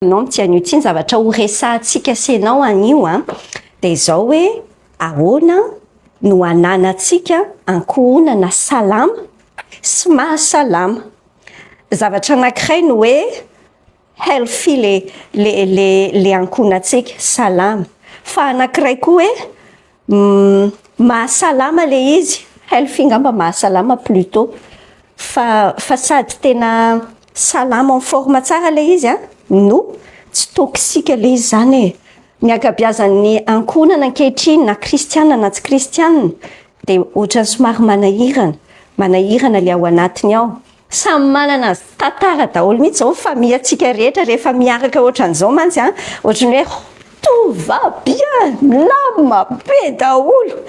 Aminao amin'ity anio ity, ny zavatra ho resahantsika sy ianao anio an, dia izao hoe ahoana no hananantsika ankohonana salama sy mahasalama. Zavatra anankiray ny hoe healthy le le le le ankohonantsika, salama. Fa anankiray koa hoe mahasalama le izy, healthy angamba mahasalama plutot, fa fa sady tena salama en forme tsara le izy an, no tsy toxique le izy zany e. Ny ankabeazan'ny ankohonana ankehitriny na kristiana na tsy kristiana dia ohatran'ny somary manahirana, manahirana le ao anatiny ao. Samy manana tantara daholo mihitsy zao ny famille antsika rehetra rehefa miaraka ohatran'izao mantsy an, ohatran'ny hoe tout va bien, milamina be daholo.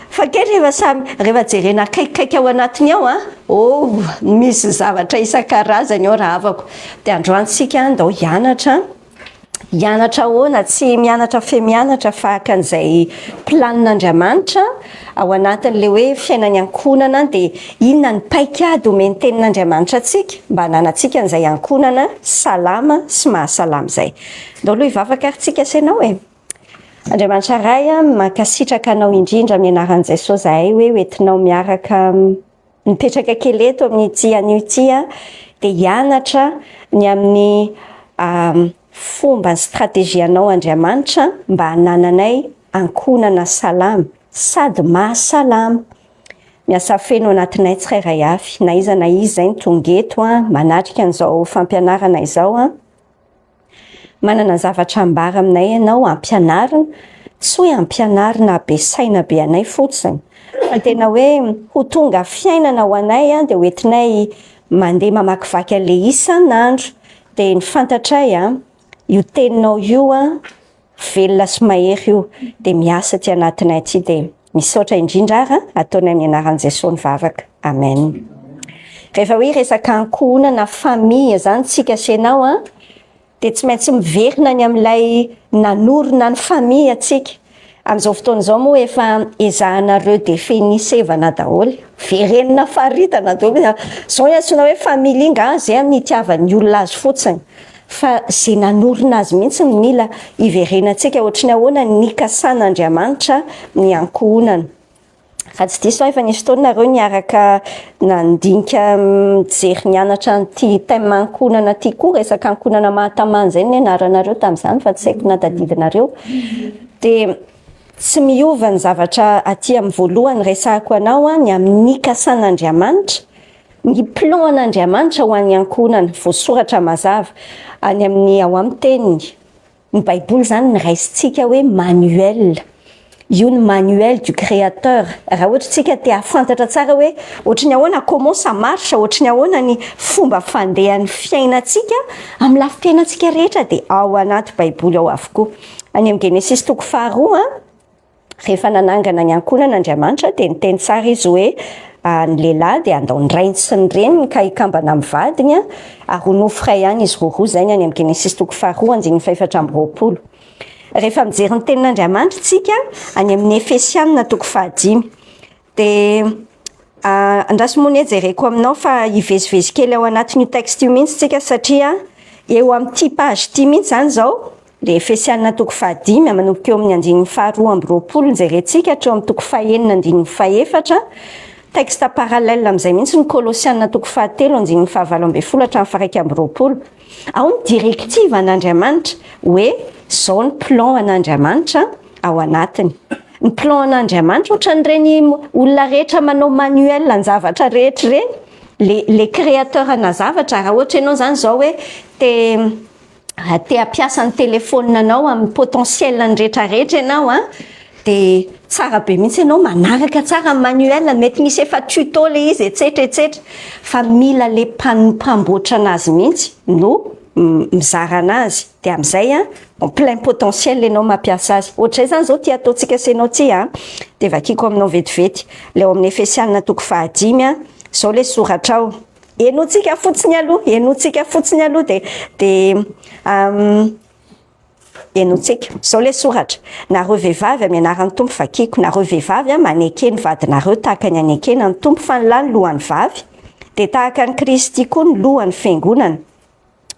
Fa kay rehefa samy, rehefa jerena akaikikaiky ao anatiny ao an, oh misy zavatra isan-karazany ao rahavako. Dia androany tsika ndao hianatra. Hianatra ahoana? Tsy mianatra fe mianatra fa araka an'izay planin'Andriamanitra ao anatin'ilay hoe fiainan'ny ankohonana dia inona ny paikady omen'ny tenin'Andriamanitra antsika mba hananantsika an'izay ankohonana salama sy mahasalama izay. Ndao aloha hivavaka ary tsika sy ianao e. Andriamanitra Ray a, mankasitraka anao indrindra amin'ny anaran'i Jesosy zahay hoe hoentinao miaraka Mipetraka kely eto amin'ity anio ity aho dia hianatra ny amin'ny fomba ny stratégie anao Andriamanitra mba hanananay ankohonana salama sady mahasalama. Miasa feno anatinay tsirairay avy na iza na iza izay no tonga eto manatrika an'izao fampianarana izao. Manana zavatra ambara aminay ianao ampianarina, tsy hoe ampianarina habe saina be anay fotsiny, fa tena hoe ho tonga fiainana ho anay dia ho entinay mandeha mamakivaky an'ilay isan'andro. Dia ny fantatray io teninao io velona sy mahery io dia miasa aty anatinay aty dia misaotra indrindra ary ataonay amin'ny anaran'i Jesoa ny vavaka. Amen. Rehefa hoe resaka ankohonana famille zany tsika sy ianao an dia tsy maintsy miverina any amin'ilay nanorina ny famille tsika. Amin'izao fotoana izao moa efa ezahana redefinisevana daholo, verenina faritana daholo. Izao ny antsoina hoe famille nga zay amin'ny itiavan'ny olona azy fotsiny. Fa ze nanorina azy mihitsy no mila hiverenantsika ohatry ny ahoana ny nikasan'Andriamanitra ny ankohonana. Raha tsy diso aho efa nisy fotoana nareo niaraka nandinika nijery nianatra an'ity thème ankohonana ity koa, resaka ankohonana mahatamana izay no nianaranareo tamin'izany fa tsy haiko na tadidinareo. Dia tsy miova ny zavatra aty amin'ny voalohany resahako anao ny amin'ny nikasan'Andriamanitra Ny plan an'Andriamanitra ho an'ny ankohonana, voasoratra mazava any amin'ny ao amin'ny teniny. Ny baiboly izany ny raisintsika hoe manuel. Io ny manuel du créateur. Raha ohatra tsika te hahafantatra tsara hoe ohatry ny ahoana comment ça marche, ohatry ny ahoana ny fomba fandehan'ny fiainantsika amin'ny lafim-piainantsika rehetra dia ao anaty baiboly ao avokoa. Any amin'ny Genesisy toko faharoa Rehefa nanangana ny ankohonana Andriamanitra dia niteny tsara izy hoe ny lehilahy dia handao ny rainy sy ny reniny ka hikambana amin'ny vadiny ary ho nofo iray ihany izy roa roa, izay ny any amin'ny Genesisy toko faharoa andininy fahefatra amby 20. Rehefa mijery ny tenin'Andriamanitra isika any amin'ny Efesianina toko fahadimy dia andraso moa ny jereko aminao fa hivezivezy kely ao anatin'io texte io mihitsy tsika satria eo amin'ity page ity mihitsy izany izao Le Efesiana toko fahadimy, manomboka eo amin'ny andininy faha-22 no jerentsika hatreo amin'ny toko fahenina andininy fahefatra. Texte parallèle amin'izay mihitsy ny Kolosiana toko fahatelo andininy faha-18 hatramin'ny faha-21. Ao ny directive an'Andriamanitra hoe izao ny plan an'Andriamanitra ao anatiny. Ny plan an'Andriamanitra ohatran'ireny olona rehetra manao manuel an-javatra rehetra ireny, le le créateur ana zavatra, raha ohatra ianao izany izao hoe te Raha te hampiasa ny téléphone anao amin'ny potentiel-ny rehetra rehetra ianao an, dia tsara be mihitsy ianao manaraka tsara ny manuel, mety misy efa tuto le izy etsetra etsetra, fa mila le mpamboatra anazy mihitsy no mizara anazy, dia amin'izay an, en plein potentiel ianao mampiasa azy. Ohatr'izay izany izao ity ataontsika sy ianao ity an, dia vakiko aminao vetivety, ilay ao amin'ny Efesiana toko fahadimy an, izao ilay soratra ao. Henointsika fotsiny aloha, henointsika fotsiny aloha dia dia henointsika. Izao ilay soratra, nareo vehivavy amin'ny anaran'ny Tompo vakiko, nareo vehivavy maneke ny vadinareo tahaka ny anekena ny Tompo fa ny lahy ny lohan'ny vavy, dia tahaka an'i Kristy koa ny lohan'ny fiangonana.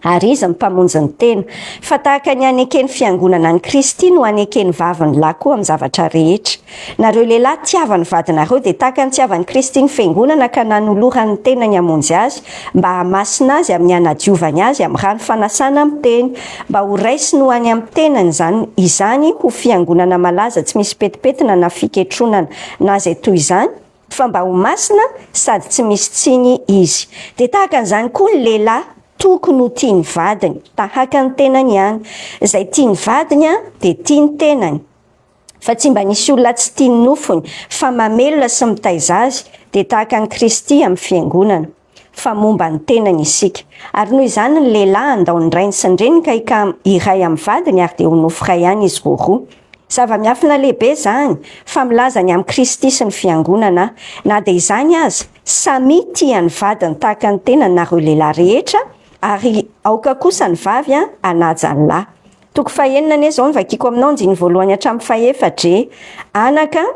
Ary izy no Mpamonjy ny tena. Fa tahaka ny aneken'ny Fiangonana an'i Kristy no aneken'ny vavy ny lahy koa amin'ny zavatra rehetra. Nareo lehilahy tiava ny vadinareo dia tahaka ny tiavan'i Kristy ny Fiangonana ka nanolorany ny tenany hamonjy azy, mba hahamasina azy amin'ny hanadiovany azy amin'ny rano fanasana amin'ny teny, mba ho raisiny ho any amin'ny tenany izany, izany ho Fiangonana malaza tsy misy petipetina na fiketronana, na izay toy izany, fa mba ho masina sady tsy misy tsiny izy. Dia tahaka an'izany koa ny lehilahy tokony ho tia ny vadiny, tahaka ny tenany ihany. Izay tia ny vadiny dia tia ny tenany. Fa tsy mba nisy olona tsy tia ny nofony, fa mamelona sy mitaiza azy, dia tahaka an'i Kristy amin'ny fiangonana. Fa momba ny tenany isika. Ary noho izany ny lehilahy handao ny rainy sy ny reniny ka hika hiray amin'ny vadiny ary dia ho nofo iray ihany izy roroa. Zava-miafina lehibe izany, fa milaza ny amin'i Kristy sy ny Fiangonana aho. Na dia izany aza, samia tia ny vadiny tahaka ny tenany nareo lehilahy rehetra, ary aoka kosa ny vavy hanaja ny lahy. Toko fahenina anie izao no vakiko aminao, andininy voalohany hatramin'ny fahefatra e. Anaka,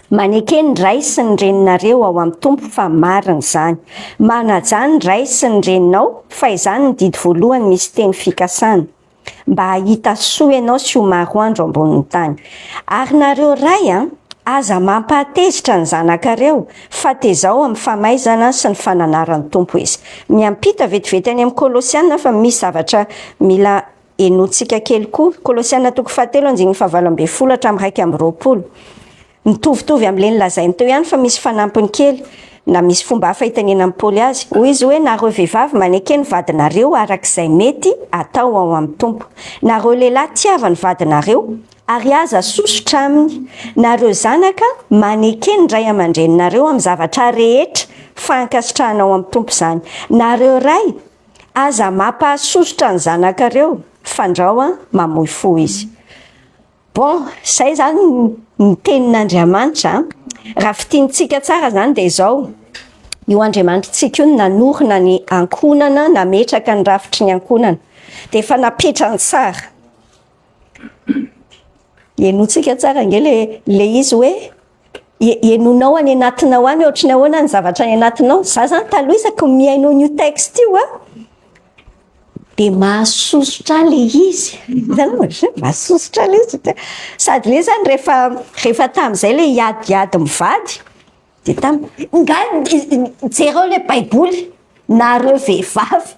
maneke ny ray sy ny reninareo ao amin'ny Tompo fa marina izany. Manajà ny ray sy ny reninao, fa izany no didy voalohany misy teny fikasana. mba hahita soa ianao sy ho maro andro ambonin'ny tany. Ary nareo ray a, aza mampahatezitra ny zanakareo, fa tezao amin'ny famaizana sy ny fananaran'ny Tompo izy. Miampita vetivety any amin'ny Kolosiana fa misy zavatra mila henointsika kely koa. Kolosiana toko fahatelo andininy fahavalo ambin'ny folo hatramin'ny 21. Mitovitovy amin'ilay nolazainy teo ihany fa misy fanampiny kely, na misy fomba hafa itenenan'i Paoly azy. Hoy izy hoe, Nareo vehivavy, maneke ny vadinareo araka izay mety atao ao amin'ny Tompo. Nareo lehilahy, tiava ny vadinareo, ary aza sosotra aminy. Nareo zanaka, maneke ny ray aman-dreninareo amin'ny zavatra rehetra, fa ankasitrahana ao amin'ny Tompo izany. Nareo ray, aza mampahasosotra ny zanakareo, fandrao mamoy fo izy. Bon, zay zany ny tenin'Andriamanitra a. Raha fintinitsika tsara zany dia izao, io Andriamanitritsika io no nanorina ny ankohonana, nametraka ny rafitry ny ankohonana. Dia efa napetrany tsara. Henointsika tsara ange le le izy hoe henoinao any anatinao any ohatry ny ahoana ny zavatra any anatinao. Za zany taloha isaky ny mihaino an'io texte io a, Dia mahasosotra ahy ilay izy. Hitanao e? Mahasosotra ahy ilay izy. Sady ilay izany rehefa rehefa tamin'izay ilay hiadiady mivady, dia tam nga jereo ilay baiboly nareo vehivavy.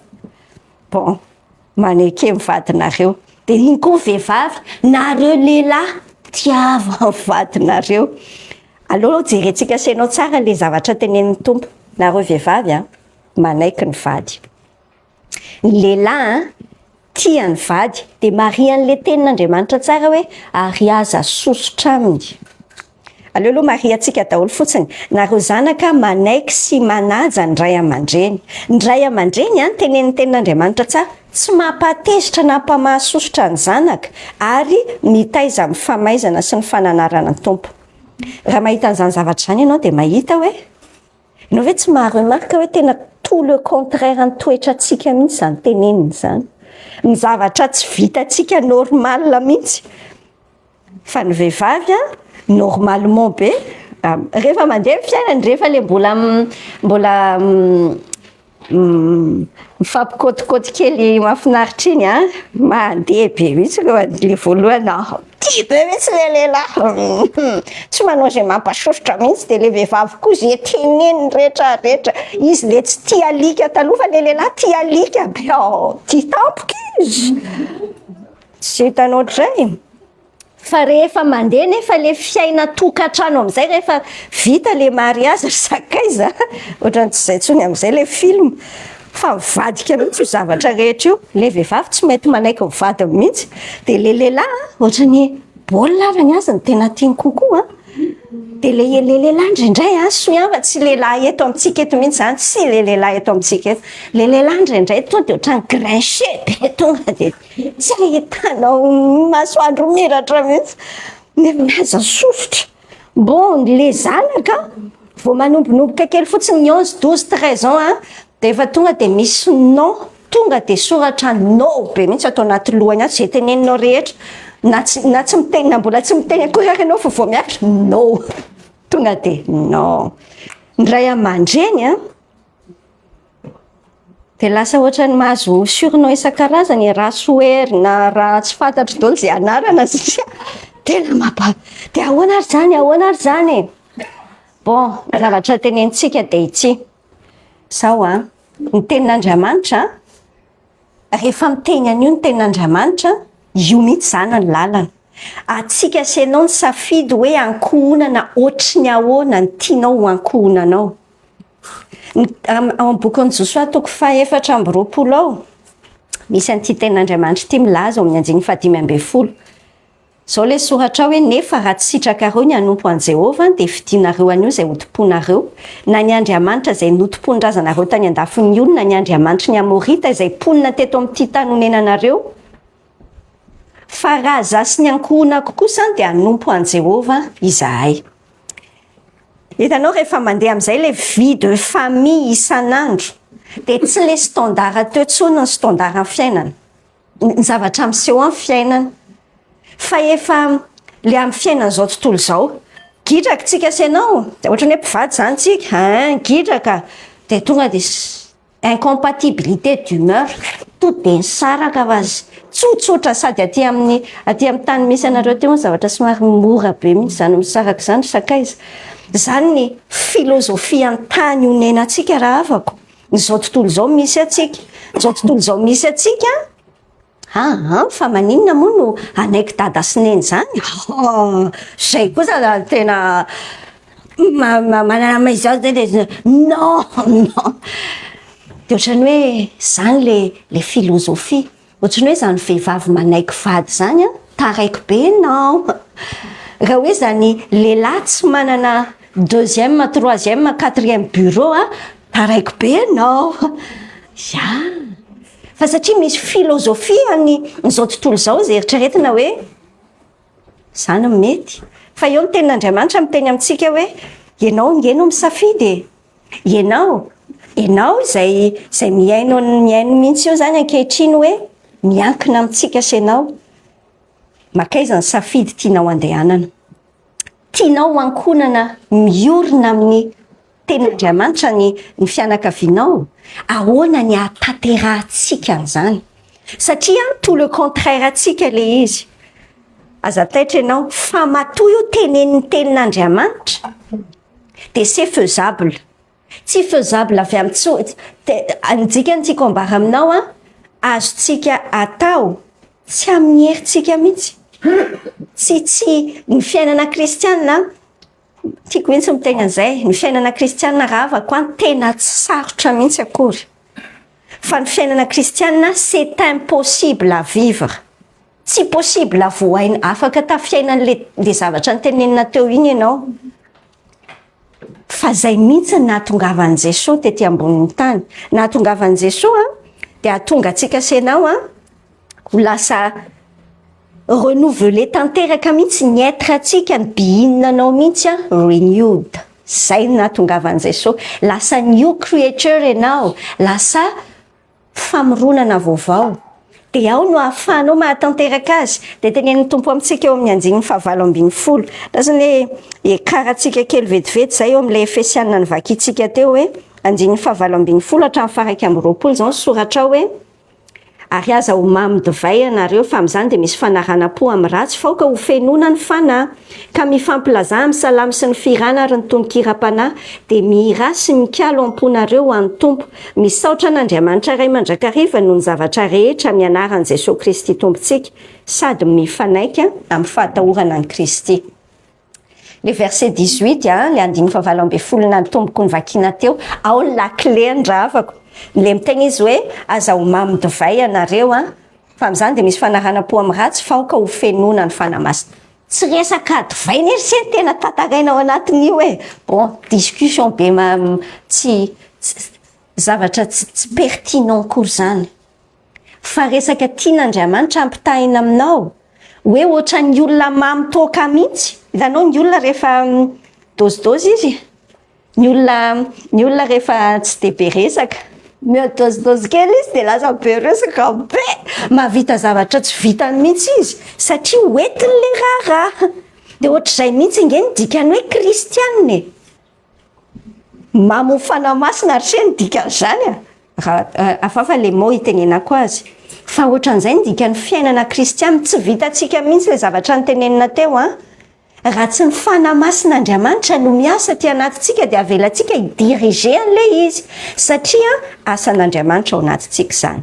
Bon, maneke ny vadinareo. Dia iny koa ny vehivavy, nareo lehilahy, tiavo ny vadinareo. Aleo aloha jerentsika sy ianao tsara ilay zavatra tenenin'ny Tompo. Nareo vehivavy an, manaiky ny vady. Ny lehilahy an, tia ny vady, dia marihan'ilay tenin'Andriamanitra tsara hoe ary aza sosotra aminy. Aleo aloha marihantsika daholo fotsiny, nareo zanaka manaiky sy manaja ny ray aman-dreny. Ny ray aman-dreny an, tenenin'ny tenin'Andriamanitra tsara, tsy mampahatezitra na hampamahasosotra ny zanaka ary mitaiza amin'ny famaizana sy ny fananarana ny Tompo. Raha mahita an'izany zavatra izany ianao dia mahita hoe Ianao ve tsy maha remarque hoe tena tout le contraire ny toetrantsika mihitsy izany teneniny izany. Ny zavatra tsy vitantsika normal mihitsy. Fa ny vehivavy an, normalement be, rehefa mandeha ny fiainana, rehefa le mbola mbola Mifampikaotikaoty kely mahafinaritra iny an, mandeha be mihitsy aloha le voalohany an, tia be mihitsy le lehilahy, tsy manao izay mampasosotra mihitsy, dia le vehivavy koa izay teneniny rehetra rehetra, izy le tsy tia alika taloha fa le lehilahy tia alika be, tia tampoka izy, tsy hitanao ohatr'izay. Fa rehefa mandeha nefa le fiainan-tokantrano amin'izay rehefa vita le mariage ry sakaiza ohatran'ny tsy izay intsony amin'izay le film fa mivadika mihitsy io zavatra rehetra io, le vehivavy tsy mety manaiky ny vadiny mihitsy de le lehilahy ohatran'ny baolina ary ny azy no tena tiany kokoa an, de le le lehilahy indraindray an, soa ihany fa tsy lehilahy eto amintsika eto mihitsy izany, tsy le lehilahy eto amintsika eto, le lehilahy indraindray tonga de ohatran'ny grincheux be tonga de Tsy ahitanao masoandro miratra mihitsy nefa aza sosotra. Bon, le zanaka vao manombonomboka kely fotsiny ny 11, 12, 13 ans an, dia efa tonga dia misy non, tonga dia soratra no be mihitsy ato anaty lohany ato, izay teneninao rehetra, na tsy na tsy miteny na mbola tsy miteny akory ary ianao fa vao miakatra no, tonga dia non. Ny ray aman-dreny an. De lasa ohatran'ny mahazo surnom isan-karazany e, Rasohery na raha tsy fantatro daholo izay anarana satria tena mampa, de ahoana ary zany, ahoana ary zany e? Bon, ny zavatra tenenintsika de ity, zao an, ny tenin'Andriamanitra rehefa miteny an'io ny tenin'Andriamanitra, io mihitsy zany ny lalana. Antsika sy ianao ny safidy hoe ankohonana ohatry ny ahoana ny tianao ho ankohonanao. Ny ao amin'ny bokin'i Josoa toko faha-24 ao, misy an'ity tenin'Andriamanitra ity milaza ao amin'ny andininy faha-15. Izao ilay soratra ao hoe, Nefa raha tsy sitrakareo ny hanompo an'i Jehovah, dia fidinareo anio izay hotompoinareo, na ny andriamanitra izay notompoin'ny razanareo tany an-dafin'ny ony, na ny andriamanitry ny Amorita izay mponina teto amin'ity tany onenanareo. Fa raha izaho sy ny ankohonako kosa, dia hanompo an'i Jehovah izahay. Hitanao rehefa mandeha amin'izay ilay vie de famille isan'andro dia tsy ilay standard teo intsony ny standard ny fiainana, ny zavatra miseho amin'ny fiainana fa efa ilay amin'ny fiainan'izao tontolo izao. Gidraka tsika sy ianao, ohatran'ny hoe mpivady izany tsika, hein, gidraka dia tonga dia Incompatibilité d'humeur, to dia nisaraka fa tsotsotra sady aty amin'ny aty amin'ny tany misy anareo aty moa zavatra somary mora be mihitsy izany misaraka izany ry sakaiza. Izany ny philosophie an-tany onenantsika rahavako, izao tontolo izao misy antsika, izao tontolo izao misy antsika Aa fa maninona moa no hanaiky dada sy neny zany? Zay kosa zany tena manana maison zay de non non de ohatran'ny hoe zany le le philosophie, ohatran'ny hoe zany vehivavy manaiky vady zany an taraiky be enao, raha hoe zany lehilahy tsy manana deuxième, troisième, quatrième bureau an taraiky be enao, ya. Fa satria misy filozofia ny izao tontolo izao izay eritreretina hoe izany no mety. Fa eo ny tenin'Andriamanitra miteny amintsika hoe ianao ange no misafidy e. Ianao, ianao izay izay mihaino mihaino mihitsy eo izany ankehitriny hoe miankina amintsika sy ianao. Makaiza ny safidy tianao andehanana. Tianao ho ankohonana miorina amin'ny Tenin'Andriamanitra ny ny fianakavianao? Ahoana ny ahatanterahantsika an'izany? Satria tout le contraire antsika ilay izy. Aza taitra ianao fa matoa io tenenin'ny Tenin'Andriamanitra dia c'est faisable. Tsy faisable avy amin'ny tsy ny dikany tiako ambara aminao an, azontsika atao tsy amin'ny herintsika mihitsy. Tsy tsy ny fiainana kristiana tiako mihitsy miteny an'izay, ny fiainana kristiana rahavako an tena tsy sarotra mihitsy akory. Fa ny fiainana kristiana c'est impossible à vivre. Tsy possible voaina afaka tafiainan'le le zavatra notenenina teo iny ianao. Fa zay mihitsy ny nahatongavan'i Jesoa tety ambonin'ny tany. Nahatongavan'i Jesoa dia hahatonga antsika sy ianao ho lasa renouveler tanteraka mihitsy ny être antsika, ny being anao mihitsy renewed. Zay no nahatongavan'i Jesoa. Lasa new creature ianao, lasa famoronana vaovao. Dia ao no ahafahanao mahatanteraka azy. Dia tenenin'ny Tompo amintsika eo amin'ny andininy fahavalo ambin'ny folo. Lasa ny hoe ekarantsika kely vetivety izay eo amin'ilay Efesiana novakintsika teo hoe andininy fahavalo ambin'ny folo hatramin'ny faha-21 izao ny soratra ao hoe: Ary aza ho mamo divay ianareo, fa amin'izany dia misy fanaranam-po amin'ny ratsy, fa aoka ho fenoina ny fanahy. Ka mifampilazà amin'ny salamo sy ny fihirana ary ny tononkiram-panahy, dia mihirà sy mikalo am-ponareo ho an'ny Tompo. Misaotra an'Andriamanitra Ray mandrakariva noho ny zavatra rehetra amin'ny anaran'i Jesoa Kristy Tompontsika, sady mifanaiky amin'ny fahatahorana an'i Kristy. Le verset 18 a, le andininy fahavalo ambin'ny folo natomboko novakiana teo, ao ny lakile ny rahavako. Le miteny izy hoe aza ho mamo divay ianareo a, fa amin'izany dia misy fanaranam-po amin'ny ratsy fa aoka ho fenoina ny Fanahy Masina. Tsy resaka divay ne ry se ny tena tantaraina ao anatin'io e. Bon, discussion be ma tsy zavatra tsy pertinent akory izany. Fa resaka tian'Andriamanitra ampitahina aminao hoe ohatran'ny olona mamo toaka mihitsy. Hitanao ny olona rehefa dôzidôzy izy, ny olona ny olona rehefa tsy dia be resaka, miha-dôzidôzy kely izy dia lasa be resaka be, mahavita zavatra tsy vitany mihitsy izy satria hoentin'ilay raharaha. Dia ohatr'izay mihitsy ange ny dikan'ny hoe kristianina e. Mamo fanahy masina ry se ny dikan'izany a. Raha hafahafa le mot itenenako azy. Fa ohatran'izay ny dikan'ny fiainana kristiana, tsy vitantsika mihitsy le zavatra notenenina teo an. Raha tsy ny Fanahy Masin'Andriamanitra no miasa aty anatintsika dia avelantsika hi-diriger an'ilay izy satria asan'Andriamanitra ao anatintsika izany.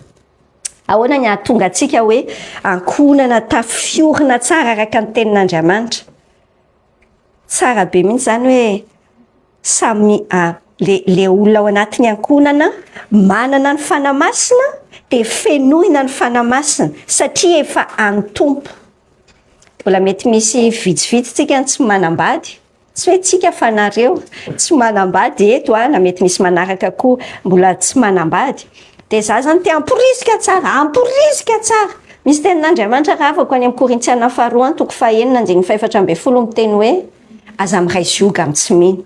Ahoana ny hahatonga antsika hoe ankohonana tafiorina tsara araka ny tenin'Andriamanitra? Tsara be mihitsy izany hoe samy le le olona ao anatin'ny ankohonana manana ny Fanahy Masina dia fenoina ny Fanahy Masina satria efa an'ny Tompo. Mbola mety misy vitsivitsy tsika ny tsy manambady, tsy hoe tsika fa nareo tsy manambady eto a, na mety misy manaraka koa mbola tsy manambady, dia za zany te hamporisika tsara, hamporisika tsara, misy tenin'Andriamanitra rahavako any amin'ny Korintiana faharoa toko fahenina andininy fahefatra ambin'ny folo miteny hoe aza miray zioga amin'ny tsy mino.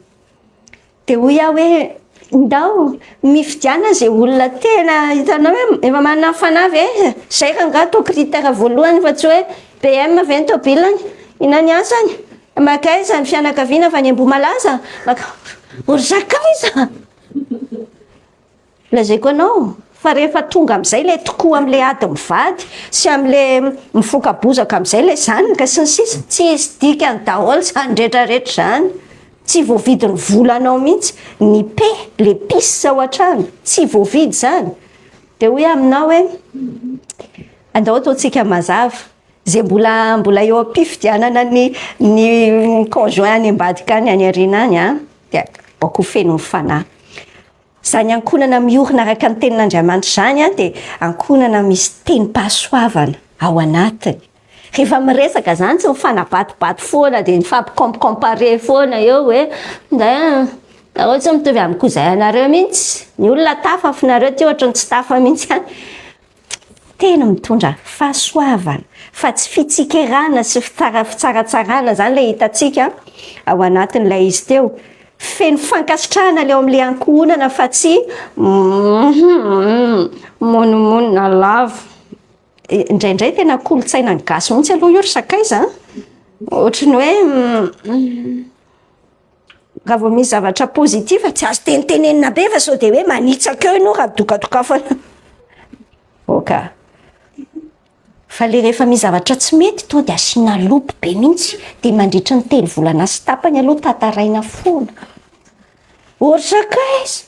Dia hoy aho hoe, Ndao, mifidiana izay olona tena hitanao hoe efa manana ny fanahy ve? Izay rangahy atao critère voalohany fa tsy hoe BM ve ny tomobilany? Inona ny asany? Mankaiza ny fianakaviana avy any Ambohimalaza? Maka, ry sakaiza! Lazaiko anao fa rehefa tonga amin'izay ilay tokoa amin'ilay ady mivady sy amin'ilay mifoka bozaka amin'izay ilay zanaka sy ny sisa, tsy hisy dikany daholo izany rehetra rehetra izany, tsy voavidin'ny volanao mihitsy ny paix, le peace ao an-trano, tsy voavidy izany. Dia hoy aho aminao hoe, andao ataontsika mazava, izay mbola mbola eo am-pifidianana ny ny conjoint any ambadika any any aoriana any an, dia aoka ho feno ny fanahy. Izany ankohonana miorina araka ny tenin'Andriamanitra izany dia ankohonana misy tenim-pahasoavana ao anatiny. Rehefa miresaka izany tsy mifanabatibaty foana dia mifampi-comparer foana eo hoe ndray nareo tsy mitovy amin'ny cousin anareo mihitsy, ny olona tafa fa nareo ty ohatran'ny tsy tafa mihitsy any. Teny mitondra fahasoavana fa tsy fitsikerana sy fitsaratsarana izany ilay hitantsika ao anatin'ilay izy teo. Feno fankasitrahana ilay ao amin'ilay ankohonana fa tsy monomonona lava. Indraindray tena kolontsainan'ny gasy mihitsy aloha io ry sakaiza a. Ohatry ny hoe raha vao misy zavatra positif tsy azo tenitenenina be fa sao dia hoe manitsaka eo ianao raha dokadokafana. Ok. Fa le rehefa misy zavatra tsy mety tonga dia asiana loupe be mihitsy dia mandritry ny telo volana sy tapany aloha tantaraina foana. Ory sakaiza!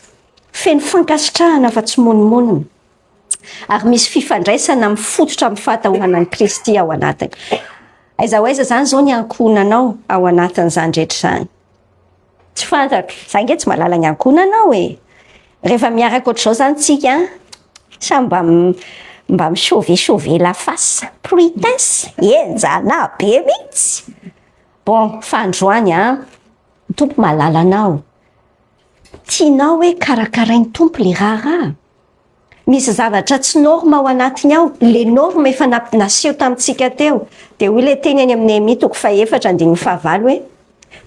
Feno fankasitrahana fa tsy monomonona. Ary misy fifandraisana mifototra amin'ny fahatahorana an'i Kristy ao anatiny. Aiza ho aiza izany izao ny ankohonanao ao anatin'izany rehetra izany? Tsy fantatro. Za ange tsy mahalala ny ankohonanao e. Rehefa miaraka ohatr'izao izany tsika, samy mba mba mi-chauver chauver la face. Prudence, henjana be mihitsy. Bon, fa androany an, ny Tompo mahalala anao. Tianao hoe karakarain'ny Tompo le raharaha? Misy zavatra tsy norme ao anatiny ao, le norme efa naseho tamintsika teo. Dia hoy ilay teny any amin'ny Nehemia toko fahefatra andininy fahavalo hoe,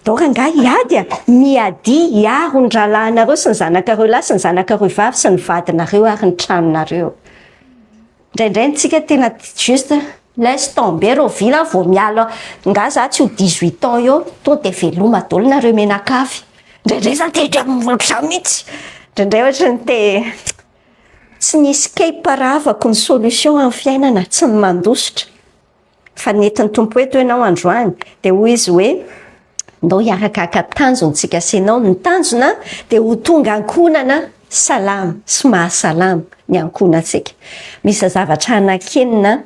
Dao rangahy hiady a! Miadia hiaro ny rahalahinareo sy ny zanakareo lahy sy ny zanakareo vavy sy ny vadinareo ary ny tranonareo. Indraindray ny tsika tena juste laisse tomber rahoviana aho vao miala nga za tsy ho 18 ans eo tonga de veloma daholo nareo mianakavy. Indraindray za te ohatr'izany mihitsy. Indraindray ohatran'ny te tsy ny escape rahavako ny solution amin'ny fiainana, tsy ny mandositra. Fa nentin'ny Tompo eto ianao androany dia hoy izy hoe ndao hiaraka haka tanjona tsika sy ianao, ny tanjona dia ho tonga ankohonana salama sy mahasalama ny ankohonantsika. Misy zavatra anankenina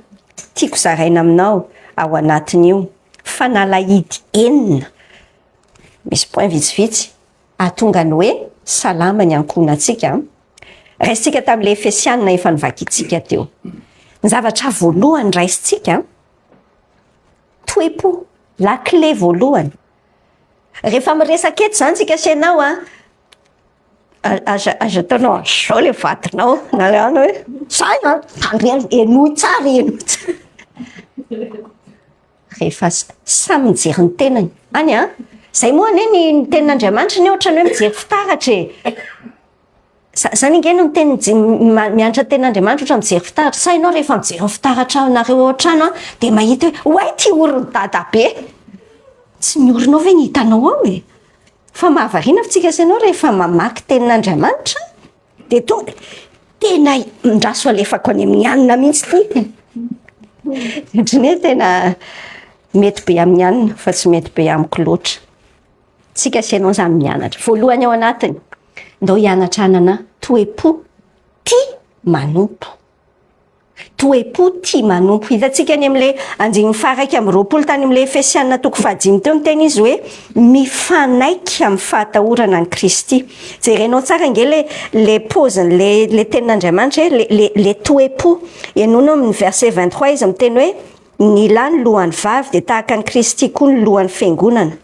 tiako zaraina aminao ao anatin'io, fanalahidy enina, misy point vitsivitsy hahatonga ny hoe salama ny ankohonantsika. Raisintsika tamin'ilay Efesianina efa novakintsika teo. Ny zavatra voalohany raisintsika, toe-po, la clé voalohany. Rehefa miresaka eto izany tsika sy ianao a, aza aza ataonao an'izao ilay vadinao, na ilay hoe zay an, tandremo, henoy tsara, henoy tsara. Rehefa samy mijery ny tenany. Any an, zay moa anie ny ny tenin'Andriamanitra anie ohatran'ny hoe mijery fitaratra e. Zany ange no miteny mianatra tenin'Andriamanitra ohatran'ny mijery fitaratra. Sa ianao rehefa mijery ny fitaratra anareo ao an-trano an, dia mahita hoe oay ity oron'i dadabe. Tsy ny oronao ve no hitanao ao e? Fa mahavariana fa tsika sy ianao rehefa mamaky tenin'Andriamanitra dia tonga. Tena ndraso alefako any amin'ny anona mihitsy ity. Ohatran'ny hoe tena mety be amin'ny anona fa tsy mety be amiko loatra. Tsika sy ianao izany mianatra. Voalohany ao anatiny, ndao hianatra hanana toe-po tia manompo. Toe-po tia manompo. Hitantsika any amin'ilay andininy faha-21 tany amin'ilay Efesiana toko fahadimy teo miteny izy hoe mifanaiky amin'ny fahatahorana an'i Kristy. Jerenao tsara ange le le paozin'le le tenin'Andriamanitra e, le le le toe-po. Henoina amin'ny verset 23 izy miteny hoe ny lahy ny lohan'ny vavy dia tahaka an'i Kristy koa ny lohan'ny fiangonana.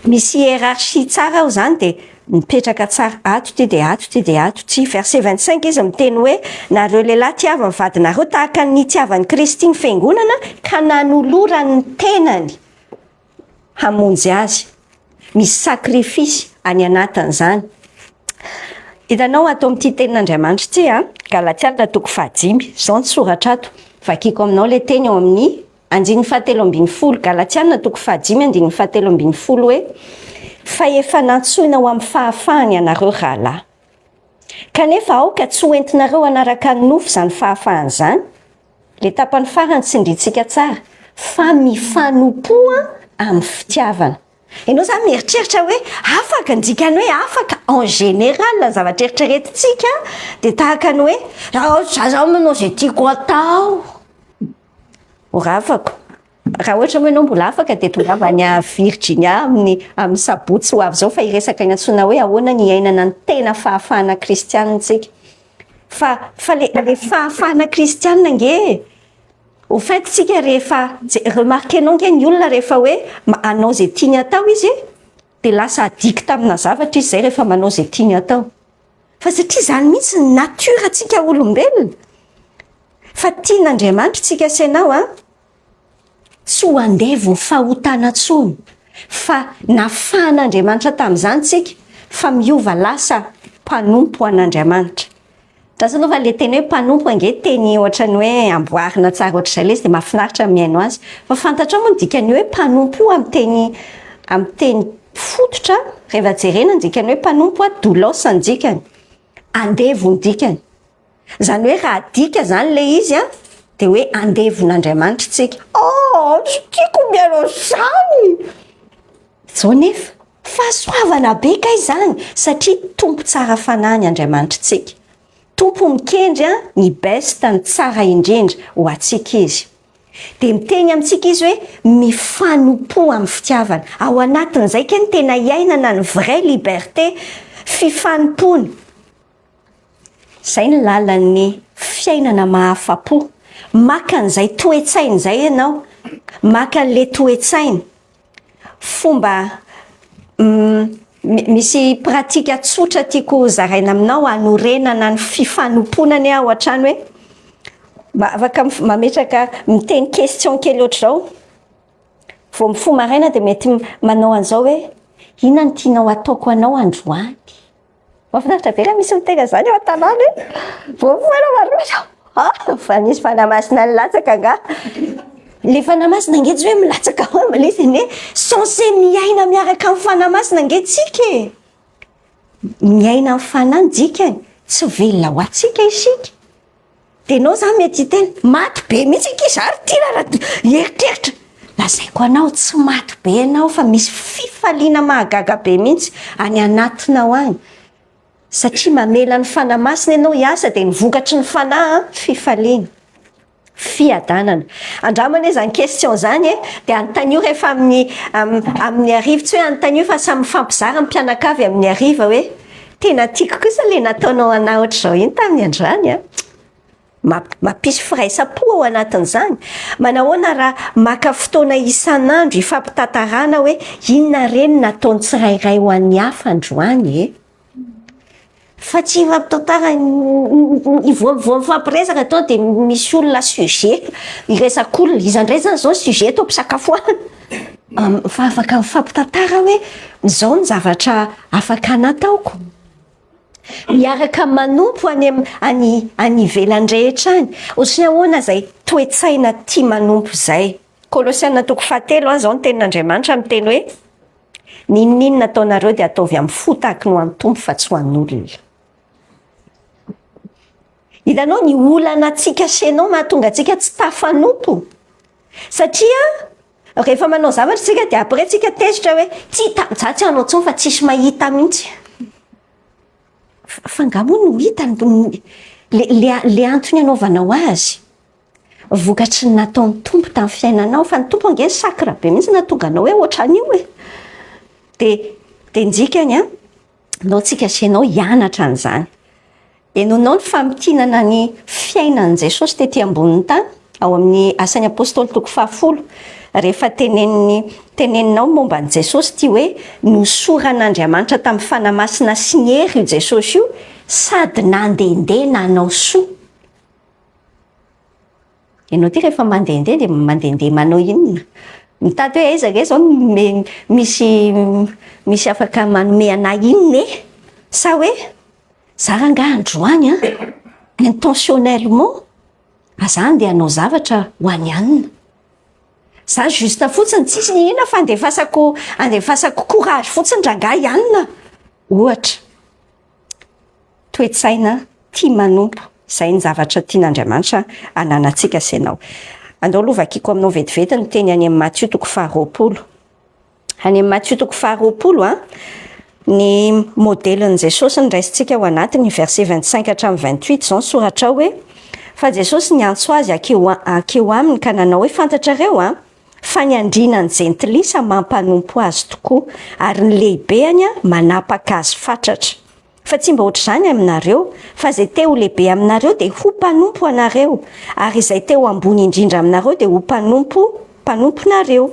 Misy hiérarchie tsara ao zany dia mipetraka tsara ato ity dia ato ity dia ato ity. Verset 25 izy miteny hoe nareo lehilahy tiavo ny vadinareo tahaka ny nitiavan'i Kristy ny fiangonana ka nanolorany ny tenany hamonjy azy. Misy sacrifice any anatin'izany. Hitanao ato amin'ity tenin'Andriamanitra ity a, Galatiana toko fahadimy, izao ny soratra ato, vakiko aminao ilay teny ao amin'ny Andininy fahatelo ambin'ny folo, Galatiana toko fahadimy andininy fahatelo ambin'ny folo hoe fa efa nantsoina ho amin'ny fahafahana ianareo rahalahy. Kanefa aoka tsy hoentinareo hanaraka ny nofo izany fahafahana izany, le tapany farany tsindrintsika tsara, fa mifanompoa amin'ny fitiavana. Ianao zany mieritreritra hoe afaka, ny dikany hoe afaka en général ny zavatra eritreretintsika dia tahaka ny hoe za zao manao izay tiako atao. Ho ravako. Raha ohatra moa ianao mbola afaka dia tongava any Virginia amin'ny amin'ny sabotsy ho avy izao fa hiresaka ny antsoina hoe ahoana ny iainana ny tena fahafahana kristianina tsika. Fa fa le le fahafahana kristianina ange au fait tsika rehefa remarquenao ange ny olona rehefa hoe hanao izay tiany atao izy dia lasa addict amina zavatra izy zay rehefa manao izay tiany atao. Fa satria izany mihitsy ny nature antsika olombelona. Fa tian'Andriamanitra tsika sy ianao a, tsy ho andevo ny fahotana intsony, fa nafahan'Andriamanitra tamin'izany tsika, fa miova lasa mpanompo an'Andriamanitra. Andraso aloha fa le teny hoe mpanompo ange teny ohatran'ny hoe amboarina tsara ohatr'izay ilay izy dia mahafinaritra ny mihaino azy. Fa fantatrao moa ny dikan'ny hoe mpanompo amin'ny teny amin'ny teny fototra, rehefa jerena ny dikan'ny hoe mpanompo a, doulos ny dikany, andevo ny dikany. Izany hoe raha adika izany ilay izy a, dia hoe andevon'Andriamanitra tsika. Oh, tsy tiako mihaino an'izany! Izao nefa, fahasoavana be kay izany satria Tompo tsara fanahy ny Andriamanitra tsika. Tompo mikendry a, ny best, ny tsara indrindra ho antsika izy. Dia miteny amintsika izy hoe mifanompoa amin'ny fitiavana. Ao anatin'izay kay ny tena iainana ny vraie liberté, fifanompoana. Izay ny lalan'ny fiainana mahafa-po. Maka an'izay toe-tsaina izay ianao, maka an'ilay toe-tsaina. Fomba misy pratika tsotra tiako zaraina aminao hanorenana ny fifanompoana anie ao an-trano hoe afaka mametraka miteny question kely ohatr'izao. Vao mifoha maraina dia mety manao an'izao hoe inona no tianao hataoko anao androany? Mahafinaritra be raha misy miteny an'izany eo an-tanàna e. Vao mifoha ianao maraina, ah, fa nisy fanahy masina nilatsaka angaha. Le fanahy masina ange tsy hoe milatsaka ao amin'ilay izy anie censé miaina miaraka amin'ny fanahy masina ange tsika e. Miaina amin'ny fanahy ny dikany, tsy velona ho antsika isika. Dia ianao izany mety hiteny, maty be mihitsy akia izaho ry Tira raha hieritreritra. Lazaiko anao, tsy maty be ianao fa misy fifaliana mahagaga be mihitsy any anatinao any. Satria mamela ny Fanahy Masina ianao hiasa dia ny vokatry ny Fanahy, fifaliana, fiadanana. Andramo anie izany question izany e, dia anontanio rehefa amin'ny amin'ny hariva, tsy hoe anontanio fa samy mifampizara ny mpianakavy amin'ny hariva hoe tena tiako kosa ilay nataonao anah ohatr'izao iny tamin'ny androany a. Mampisy firaisam-po ao anatin'izany. Manahoana raha maka fotoana isan'andro hifampitantarana hoe inona re no nataon'ny tsirairay ho an'ny hafa androany e? Fa tsy hifampitantara vao vao mifampiresaka atao dia misy olona sujet hiresak'olona. Iza indray izany izao sujet eto am-pisakafoanana? Fa afaka mifampitantara hoe izao ny zavatra afaka nataoko. Miaraka manompo any am- any any ivelany rehetra any. Ohatran'ny ahoana izay toe-tsaina tia manompo izay? Kolosiana toko fahatelo, izao ny tenin'Andriamanitra miteny hoe N'inon'inona ataonareo dia ataovy amin'ny fo tahaky ny ho an'ny Tompo fa tsy ho an'olona. Hitanao ny olana antsika sy ianao mahatonga antsika tsy tafanompo. Satria rehefa manao zavatra isika dia après tsika tezitra hoe tsy hita, za tsy hanao intsony fa tsisy mahita mihitsy. Fa nga moa no hita le le le antony anaovanao azy? Vokatry ny nataon'ny Tompo tamin'ny fiainanao, fa ny Tompo ange sacre be mihitsy nahatonga anao hoe ohatran'io e. Dia dia ny dikany an, ndao tsika sy ianao hianatra an'izany. Henonao ny famintinana ny fiainan'i Jesosy tety ambonin'ny tany, ao amin'ny Asan'ny Apostoly toko fahafolo, rehefa tenenin'ny teneninao momba an'i Jesosy ity hoe nosoran'Andriamanitra tamin'ny Fanahy Masina sy ny hery io Jesosy io sady nandehandeha nanao soa. Ianao ity rehefa mandehandeha dia mandehandeha manao inona? Mitady hoe aiza ve izao no misy misy afaka manome anah inona e? Sa hoe za rangaha androany an, intentionnellement, za andeha hanao zavatra ho an'i anona. Za juste fotsiny tsisy n'inona fa andefasako andefasako courage fotsiny rangahy anona, ohatra. Toe-tsaina tia manompo, izay ny zavatra tian'Andriamanitra hananantsika sy ianao. Andao aloha vakiko aminao vetivety ny teny any amin'ny Matio toko faharoapolo. Any amin'ny Matio toko faharoapolo a, ny modelin'i Jesosy no raisintsika ao anatiny, verset 25 hatramin'ny 28, izao ny soratra ao hoe, Fa Jesosy niantso azy hakeo hakeo aminy ka nanao hoe, Fantatrareo a, fa ny andriana ny jentilisa mampanompo azy tokoa, ary ny lehibeany manapaka azy fatratra. Fa tsy mba ohatr'izany aminareo, fa izay te ho lehibe aminareo dia ho mpanompo anareo, ary izay te ho ambony indrindra aminareo dia ho mpanompo mpanomponareo.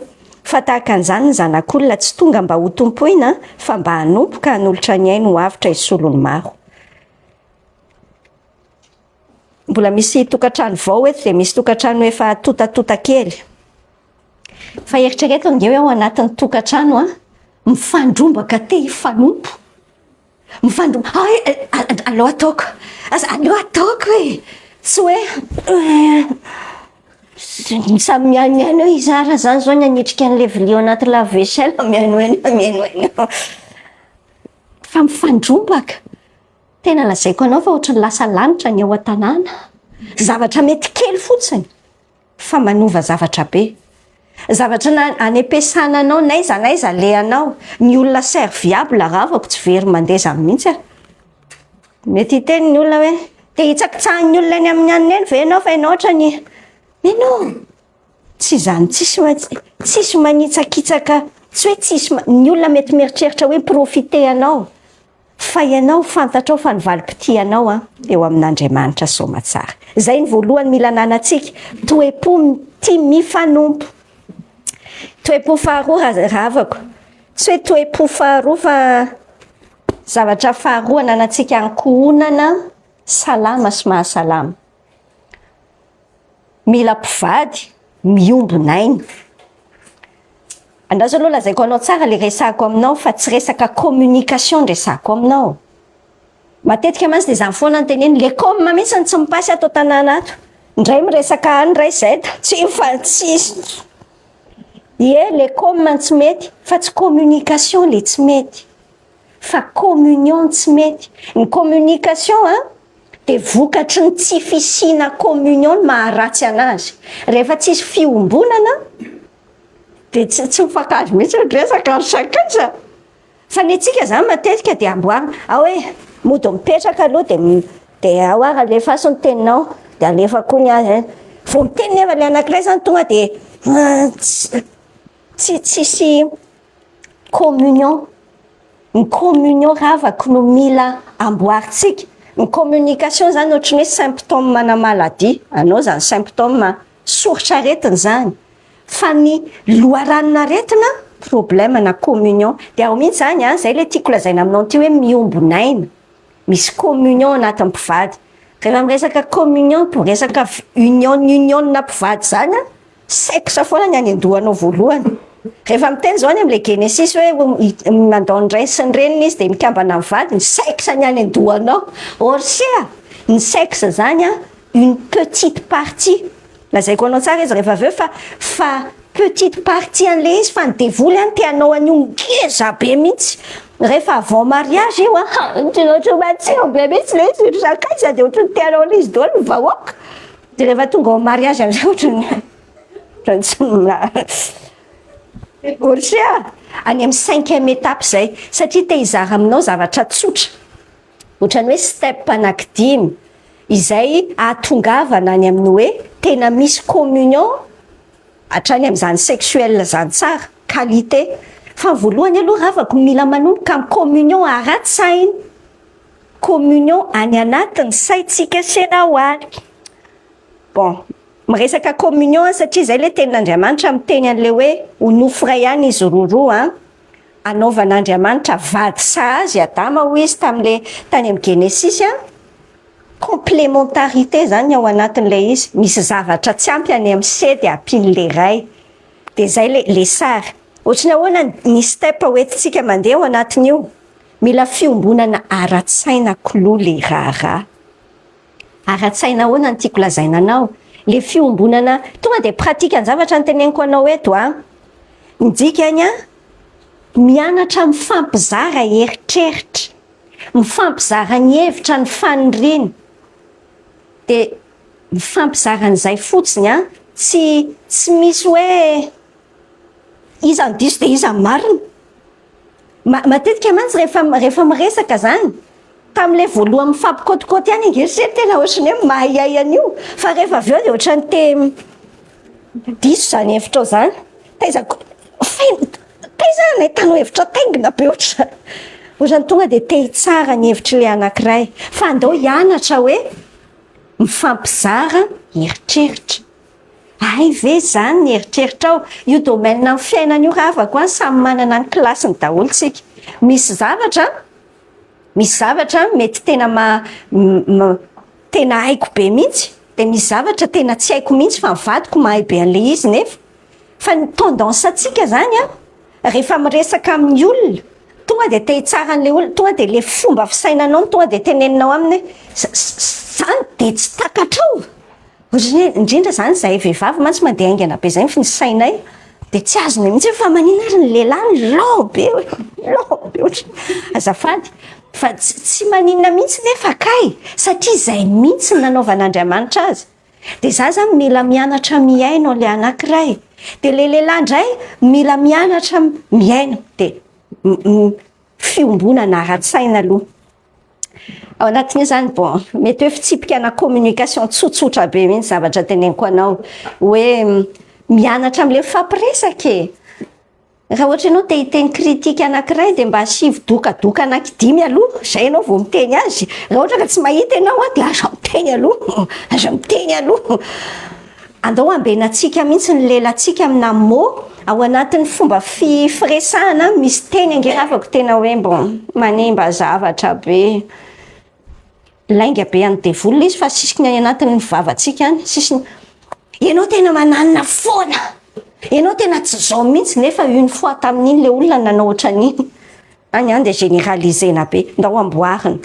Fa tahaka an'izany ny Zanak'olona tsy tonga mba hotompoina, fa mba hanompo ka hanolotra ny ainy ho avotra hisolo ny maro. Mbola misy tokantrano vao eto dia misy tokantrano efa totatota kely. Fa eritrereto ange hoe ao anatin'ny tokantrano an, mifandrombaka te hifanompo. Mifandrombaka, hay aleo ataoko, aza aleo ataoko e! Tsy hoe samy mihainohaino hoe iza ary zany zao ny hanitrika an'ilay vilia ao anaty lave vaisselle, mihainohaino eo, mihainohaino eo. Fa mifandrombaka. Tena lazaiko anao fa ohatran'ny lasa lanitra ny ao an-tanàna. Zavatra mety kely fotsiny. Fa manova zavatra be. Zavatra na any am-piasana anao n'aiza n'aiza alehanao, ny olona serviable ravako tsy very mandeha zany mihitsy aho. Mety hiteny ny olona hoe te hitsakitsahan'ny olona eny amin'ny anona eny ve ianao fa ianao ohatran'ny mais non! Tsy izany tsisy tsisy manitsakitsaka tsy hoe tsisy ny olona mety mieritreritra hoe mi-profiter anao Fa ianao fantatrao fa ny valim-pitianao an eo amin'Andriamanitra soamatsara. Izay ny voalohany mila ananantsika, toe-po tia mifanompo. Toe-po faharoa rahavako, tsy hoe toe-po faharoa fa zavatra faharoa ananantsika ankohonana salama sy mahasalama. Mila mpivady miombon'aina. Andraso aloha lazaiko anao tsara le resahako aminao fa tsy resaka communication ny resahako aminao. Matetika mantsy de zany foana no teneniny, le com mihitsy no tsy mipasy ato an-tanàna ato. Ndray miresaka A ndray Z, tsy fa tsisy. Ie le com no tsy mety fa tsy communication le tsy mety. Fa communion no tsy mety. Ny communication an dia vokatry ny tsy fisiana communion no maharatsy anazy. Rehefa tsisy fiombonana dia tsy tsy mifankahazo mihitsy ny resaka ry sakaiza. Fa ny antsika izany matetika dia amboarina ao hoe mody mipetraka aloha dia dia ao ary alefaso ny teninao dia alefa koa ny azy. Vao miteny nefa ilay anankiray izany tonga dia tsy tsisy communion. Ny communion ravako no mila amboarintsika. Ny communication zany ohatran'ny hoe symptôme ana maladie. Anao zany symptôme soritr'aretina zany. Fa ny loharanon'aretina problème na communion. Dia ao mihitsy zany an, zay le tiako lazaina aminao ity hoe miombon'aina. Misy communion anatin'ny mpivady. Rehefa miresaka communion, miresaka union union-na mpivady zany an, sexe foana ny any an-dohanao voalohany. Rehefa miteny zao any amin'ilay Genesis hoe mandao ny rainy sy ny reniny izy dia mikambana amin'ny vadiny, sexe ny any an-dohanao. Or sea, ny sexe zany an, une petite partie. Lazaiko anao tsara izy rehefa avy eo fa fa. Petite partie an'le izy, fa ny devoly any te hanao an'io ngeza be mihitsy. Rehefa avant mariage io a, ohatry matsiro be mihitsy le izy, ry sakaiza, de ohatry ny te hanao an'izy daholo ny vahoaka. De rehefa tonga ao mariage amizay, ohatry ny tsy Orsia any amin'ny cinquième étape zay, satria te hizara aminao zavatra tsotra ohatrany hoe step anankidimy izay ahatongavana any amin'ny hoe tena misy communion hatrany amin'izany sexuel zany, tsara qualité. Fa voalohany aloha, ravako, mila manomboka amin'ny communion ara-tsaina, communion any anatiny saitsika senao any. Bon, miresaka communion satria zay le tenin'Andriamanitra miteny an'le hoe ho nofo ray ihany izy roroa a, anaovan'Andriamanitra vady sahazy Adama ho izy tam'le tany amin'ny Genesisy a. Complémentarité zany ao anatin'le izy, misy zavatra tsy ampy any amin'ny se de ampian'le ray, de zay le sary. Ohatrany ahoana ny step hoentintsika mandeha ao anatin'io? Mila fiombonana ara-tsaina koloha le raharaha. Ara-tsaina ahoana ny tiako lazaina anao? Le fiombonana tonga de pratique ny zavatra ny teneniko anao eto a. Ny dikany a, mianatra mifampizara eritreritra, mifampizara ny hevitra, ny faniriny, de mifampizara an'izay fotsiny a, tsy misy hoe iza ny diso de iza ny marina. Matetika mantsy rehefa miresaka zany, tam'le voalohany mifampikôtikôty ihany ange tena ohatrany hoe mahay an'io, fa rehefa avy eo de ohatrany te diso zany hevitra ao zany, taiza taiza nahitanao hevitra taingina be ohatrany, ohatrany tonga de te hitsara ny hevitry le anankiray. Fa andao hianatra hoe mifampizara eritreritra. Ay ve zany ny eritreritra ao io domaine amin'ny fiainana io, ravako any, samy manana ny klasiny daholo tsika. Misy zavatra mety tena tena haiko be mihitsy, de misy zavatra tena tsy haiko mihitsy, fa mivadiko mahay be an'le izy. Nefa fa ny tendance atsika zany a, rehefa miresaka amin'ny olona, tonga de te hitsara an'le olona, tonga de le fomba fisainanao no tonga de teneninao aminy hoe zany de tsy takatrao. Ohatrany hoe indrindra zany zahay vehivavy mantsy mandeha haingana be zay ny sainay, de tsy azonay mihitsy hoe fa maninona ary ny lehilahy lent be, lent be ohatrany. Azafady fa tsy maninona mihitsy, nefa kay satria zay mihitsy ny nanaovan'Andriamanitra azy. De za zany mila mianatra mihaino le anankiray, de le lehilahy indray mila mianatra mihaino, de fiombonana ara-tsaina aloha ao anatin'io zany. Bon, mety hoe fitsipika na communication tsotsotra be mihitsy zavatra teneniko anao hoe mianatra am'le mifampiresaka e. Raha ohatra ianao te hiteny critique anankiray, de mba asivy dokadoka anankidimy aloha zay ianao vao miteny azy. Raha ohatra ka tsy mahita ianao a, de aza miteny aloha, aza miteny aloha. Andao ambenatsika mihitsy ny lelantsika amina mot ao anatin'ny fomba firesahana. Misy teny ange, ravako, tena hoe bon, manimba zavatra be, lainga be an'ny devoly izy, fa sisiny any anatin'ny vavatsika any sisiny: "Ianao tena mananina foana, ianao tena tsy zao mihitsy." Nefa une fois tamin'iny le olona nanao ohatran'iny any any, de généralisena be. Ndao amboarina,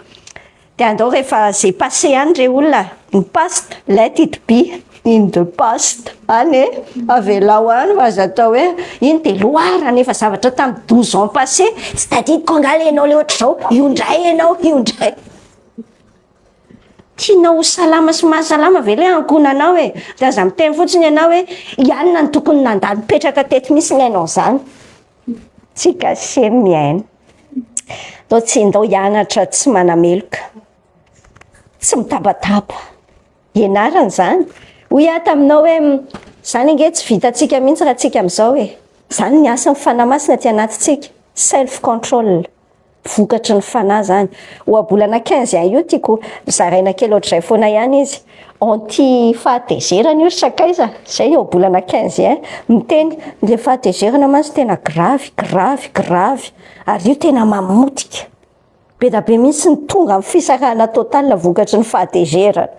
de andao rehefa zay passé any re olona, ny past, let it be in the past any e, avelao any, fa aza atao hoe iny de loarana efa zavatra tamin'ny 12 ans passé, "Tsy tadidiko angala ianao le ohatra zao io ndray, ianao io ndray." Tianao ho salama sy mahasalama ve le ankohonanao e? De aza miteny fotsiny ianao hoe ianona ny tokony nandalo mipetraka teto mihitsy ny ainao zany. Tsika semy miaina ndao, tsy ndao hianatra tsy manameloka, tsy mitabataba ianarana zany. Hoy aho taminao hoe zany ange tsy vitantsika mihitsy raha tsika am'izao e. Zany ny asan'ny Fanahy Masina ty anatintsika, self control, vokatry ny fanahy zany. Ohabolana 15 io tiako zaraina kely ohatr'izay foana ihany izy, anti fahatezerana io, ry sakaiza. Zay ohabolana 15 miteny le fahatezerana mantsy tena grave, grave, grave, ary io tena mamotika be da be mihitsy ny tonga amin'ny fisarahana total vokatry ny fahatezerana.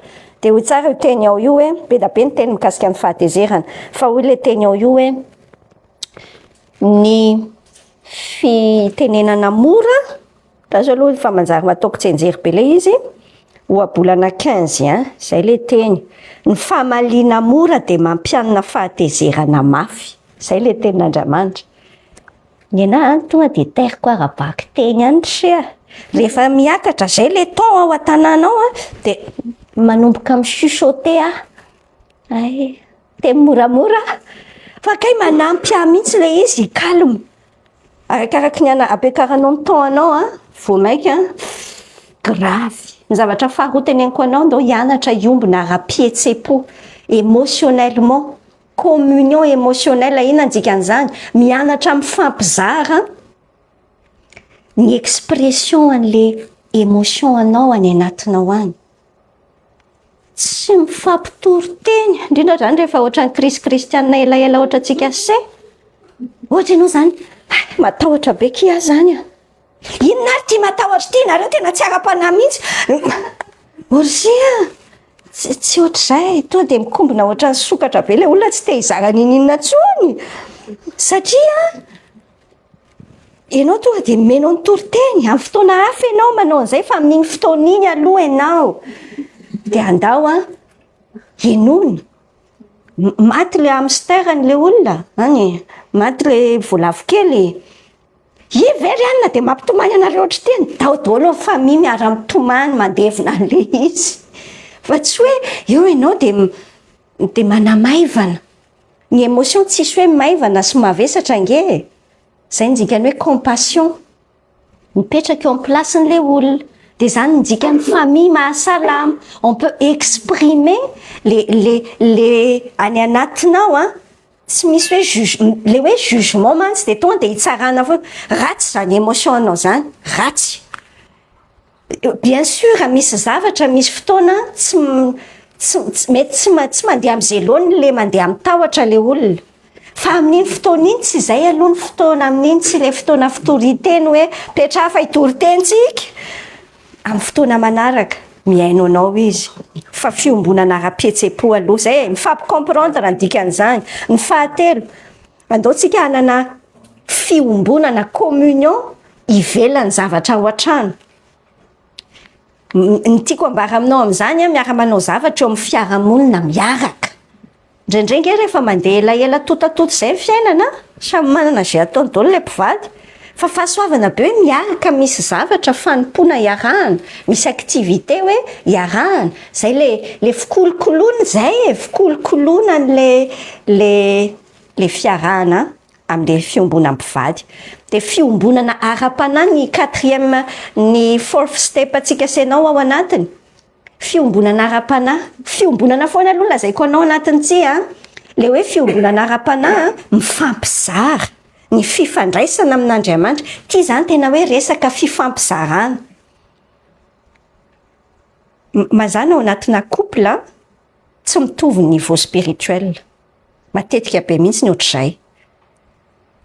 De ho tsara io teny ao io hoe be da be ny teny mikasika ny fahatezerana, fa hoy le teny ao io hoe ny fitenenana mora azo aloha fa manjary mataoko tsenjery be le izy. Ohabolana 15 zay le teny: ny famaliana mora de mampianina fahatezerana mafy. Zay le tenin'Andriamanitra. Ny anahy an, tonga dia tairiko ara-bakiteny ihany ry se a. Rehefa miakatra zay le ton ao an-tanàna ao an, dia manomboka mi-chuchoter aho. Ay, teny moramora fa kay manampy ahy mihitsy le izy calme. Arakaraky ny ana ampiakaranao ny ton anao an, vao mainka grave. Ny zavatra faharoa teneniko anao, ndao hianatra hiombona ara-pihetseham-po, émotionnellement, communion émotionnelle, inona ny dikan'izany? Mianatra mifampizara ny expression an'le émotion anao any anatinao any. Tsy mifampitory teny, indrindra zany rehefa ohatran'ny crise kristianina elaela ohatra antsika se. Ohatra ianao zany, matahotra be kia zany a. Inona ary ty matahotra ty, nareo tena tsy ara-panahy mihitsy. Orsia, tsy tsy ohatr'izay, tonga dia mikombona ohatran'ny sokatra be le olona tsy te hizara n'inon'inona intsony. Satria ianao tonga dia omenao ny toriteny, amin'ny fotoana hafa ianao manao an'izay fa amin'iny fotoana iny aloha ianao dia andao an, henoina. Maty le hamster an'le olona, any, maty le voalavo kely. Io ve ry anona dia mampitomany anareo ohatr'ity? Ndao daholo ny famille miara-mitomany mandevina an'le izy. Fa tsy hoe eo ianao dia dia manamaivana. Ny émotion tsisy hoe maivana sy mavesatra ange e. Zay ny dikany hoe compassion. Mipetraka eo amin'ny place-n'ilay olona. Dia zany ny dikan'ny famille mahasalama. On peut exprimer le le le any anatinao an, tsy misy hoe juge le hoe jugement mantsy dia tonga dia hitsarana foana. Ratsy zany émotion anao zany, ratsy. Bien sûr misy zavatra misy fotoana tsy tsy mety tsy tsy mandeha amin'izay laoniny le mandeha amin'ny tahotra le olona. Fa amin'iny fotoana iny tsy izay aloha ny fotoana amin'iny tsy le fotoana fitoriteny hoe petraha fa hitoriteny tsika. Amin'ny fotoana manaraka mihaino anao izy fa fiombonana ara-pihetseham-po aloha zay e, mifampicomprendre ny dikan'izany. Ny fahatelo, andao tsika hanana fiombonana communion ivelan'ny zavatra ao an-trano. Ny tiako ambara aminao amin'izany an, miara-manao zavatra eo amin'ny fiarahamonina miaraka. Indraindray ange rehefa mandeha elaela totatota izay ny fiainana, samy manana izay ataony daholo ilay mpivady. Fa fahasoavana be hoe miaraka misy zavatra fanompoana iarahana, misy activité hoe iarahana. Izay le le fikolokoloana izay e, fikolokoloana an'le le le fiarahana amin'ilay fiombonana mpivady. Dia fiombonana ara-panahy ny quatrième, ny fourth step antsika sy ianao ao anatiny. Fiombonana ara-panahy. Fiombonana foana aloha lazaiko anao anatin'ity an. Ilay hoe fiombonana ara-panahy mifampizara ny fifandraisana amin'Andriamanitra. Ity izany tena hoe resaka fifampizarana. Mazàna ao anatina couple tsy mitovy ny niveau spirituel. Matetika be mihitsy ny ohatr'izay.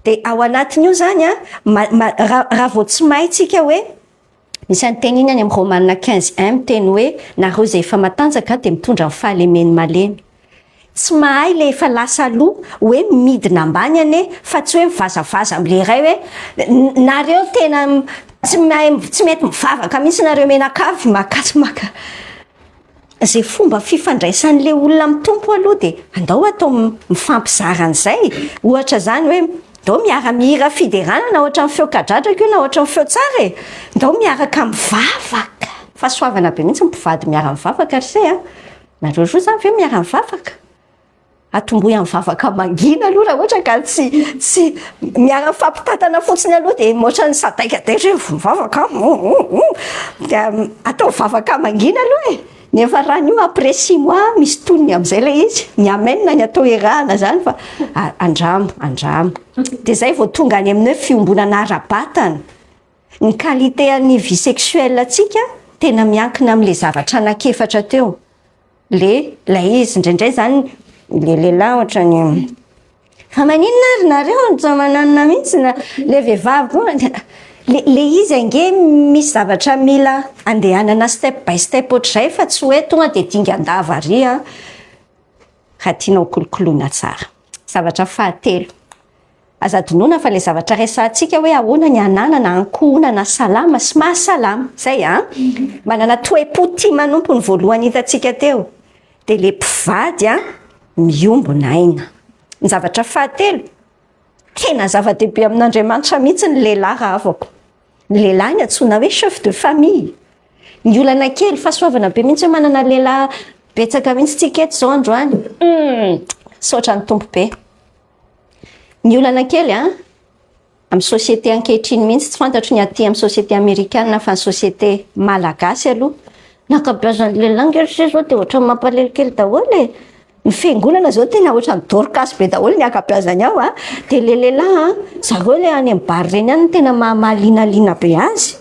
Dia ao anatin'io izany an, raha vao tsy mahay tsika hoe Misy an'ny teny iny any amin'ny Romana 15 1 miteny hoe nareo izay efa matanjaka dia mitondra ny fahalemen'ny malemy. Tsy mahay le efa lasa aloha hoe midina ambany anie fa tsy hoe mivazavaza amin'le iray hoe nareo tena tsy mahay tsy mety mivavaka mihitsy nareo menakavy maka tsy maka. Izay fomba fifandraisan'le olona amin'ny Tompo aloha dia andao atao mifampizara an'izay. Ohatra izany hoe ndao miara-mihira fiderana na ohatran'ny feo kadradraka io na ohatran'ny feo tsara e. Ndao miaraka mivavaka. Fahasoavana be mihitsy ny mpivady miara-mivavaka ry se a. Nareo roa izany ve miara-mivavaka? Atombohy amin'ny vavaka mangina aloha raha ohatra ka tsy tsy miara mifampitantana fotsiny aloha dia ohatran'ny sadaikadaitra hoe mivavaka aho dia atao vavaka mangina aloha e! Nefa raha an'io après 6 mois misy tonony amin'izay ilay izy, ny amen ny atao iarahana izany fa andramo andramo. Dia izay vao tonga any amin'ny hoe fiombonana ara-batana. Ny qualité an'ny vie sexuelle antsika tena miankina amin'ilay zavatra anankiefatra teo. Le ilay izy indraindray zany le lehilahy ohatran'ny fa maninona ary nareo no tsy mananona mihitsy na le vehivavy koa le le izy ange misy zavatra mila andehanana step by step ohatr'izay fa tsy hoe tonga de dingan-dava ary an raha tianao kolokoloina tsara. Zavatra fahatelo. Aza adinoina fa ilay zavatra resahantsika hoe ahoana ny hananana ankohonana salama sy mahasalama. Izay an! Manana toe-po tia manompo ny voalohany hitantsika teo. Dia ilay mpivady an, miombona aina. Ny zavatra fahatelo. Tena zava-dehibe amin'Andriamanitra mihitsy ny lehilahy rahavako. Ny lehilahy ny antsoina hoe chef de famille. Ny olana kely, fahasoavana be mihitsy hoe manana lehilahy betsaka mihitsy tsika eto izao androany. Hum, misaotra ny Tompo be. Ny olana kely an, amin'ny société ankehitriny mihitsy, tsy fantatro ny aty amin'ny société amerikana fa ny société malagasy aloha, ny ankabeazan'ny lehilahy nge ry se zao dia ohatran'ny mampalahelo kely daholo e. Ny fiangonana zao tena ohatran'ny dorcas be daholo ny ankabeazany ao a, dia le lehilahy a, zareo le any amin'ny bar reny any no tena maha-mahalinalina be azy.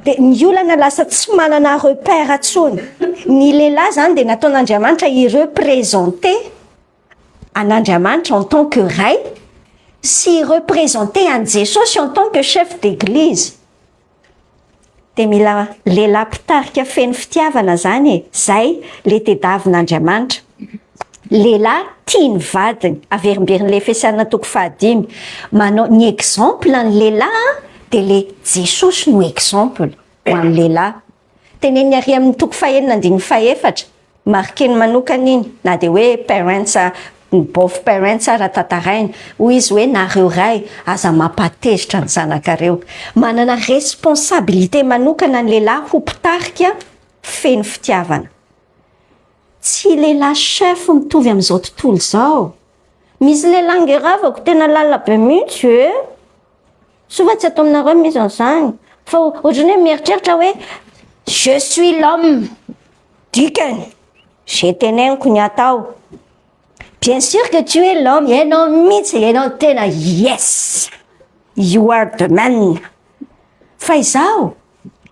Dia ny olana lasa tsy manana repère intsony. Ny lehilahy zany dia nataon'Andriamanitra hi-représenter an'Andriamanitra en tant que ray sy hi-représenter an'i Jesosy en tant que chef d'église. Dia mila lehilahy mpitarika feno fitiavana zany e, zay le tedavin'Andriamanitra. Lehilahy tia ny vadiny, averimberin'le Efesiana toko fahadimy, manao ny exemple ny lehilahy dia le Jesosy no exemple ho an'ny lehilahy. Teneniny ary amin'ny toko fahenina andininy fahefatra, marquer-ny manokana iny, na dia hoe parents, ny both parents ara tantaraina, hoy izy hoe nareo ray aza mampahatezitra ny zanakareo. Manana responsabilité manokana ny lehilahy ho mpitarika feno fitiavana. Tsy lehilahy chef mitovy amin'izao tontolo izao. Misy lehilahy ngeravako tena lalina be mihitsy e! Soa fa tsy ato aminareo misy an'izany. Fa ohatran'ny hoe mieritreritra hoe je suis l'homme. Dikany, ze teneniko ny atao. Bien sûr que tu es l'homme, ianao mihitsy, ianao tena yes. You are the man. Fa izaho,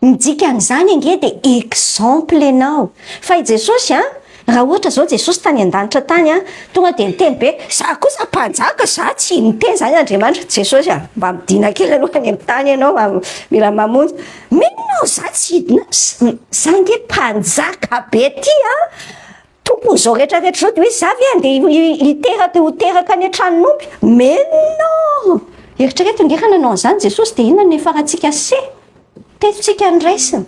Ny dikan'izany ange dia exemple ianao. Fa i Jesosy an, raha ohatra izao Jesosy tany an-danitra tany an, tonga dia niteny be, za kosa mpanjaka, za tsy niteny izany Andriamanitra. Jesosy a, mba midina kely aloha any amin'ny tany ianao, mila mamonjy. Mais non, za tsy hidina, za ange mpanjaka be ty an, tompon'izao rehetra rehetra izao, dia hoe za ve andeha hiteraka ho teraka any an-tranon'omby? Mais non! Eritrereto ange raha nanao an'izany Jesosy dia inona no niafarantsika se? Teto tsika ny raisina.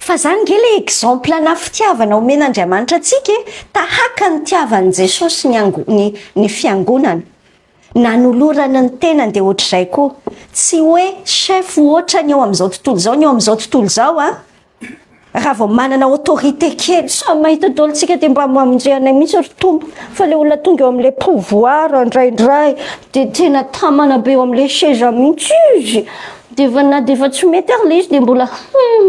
Fa zany nge le exemple ana fitiavana omen'Andriamanitra antsika e, tahaka ny nitiavan'i Jesosy ny ango- ny ny fiangonana. Nanolorany ny tenany dia ohatr'izay koa. Tsy hoe chef ohatrany eo amin'izao tontolo izao, ny eo amin'izao tontolo izao an, Raha vao manana autorité kely, samy mahita daholo tsika dia mba mamonjy anay mihitsy ry Tompo fa le olona tonga eo amin'le pouvoir indraindray dia tena tamana be eo amin'le seza mihitsy izy, dia efa na dia efa tsy mety ary le izy dia mbola hum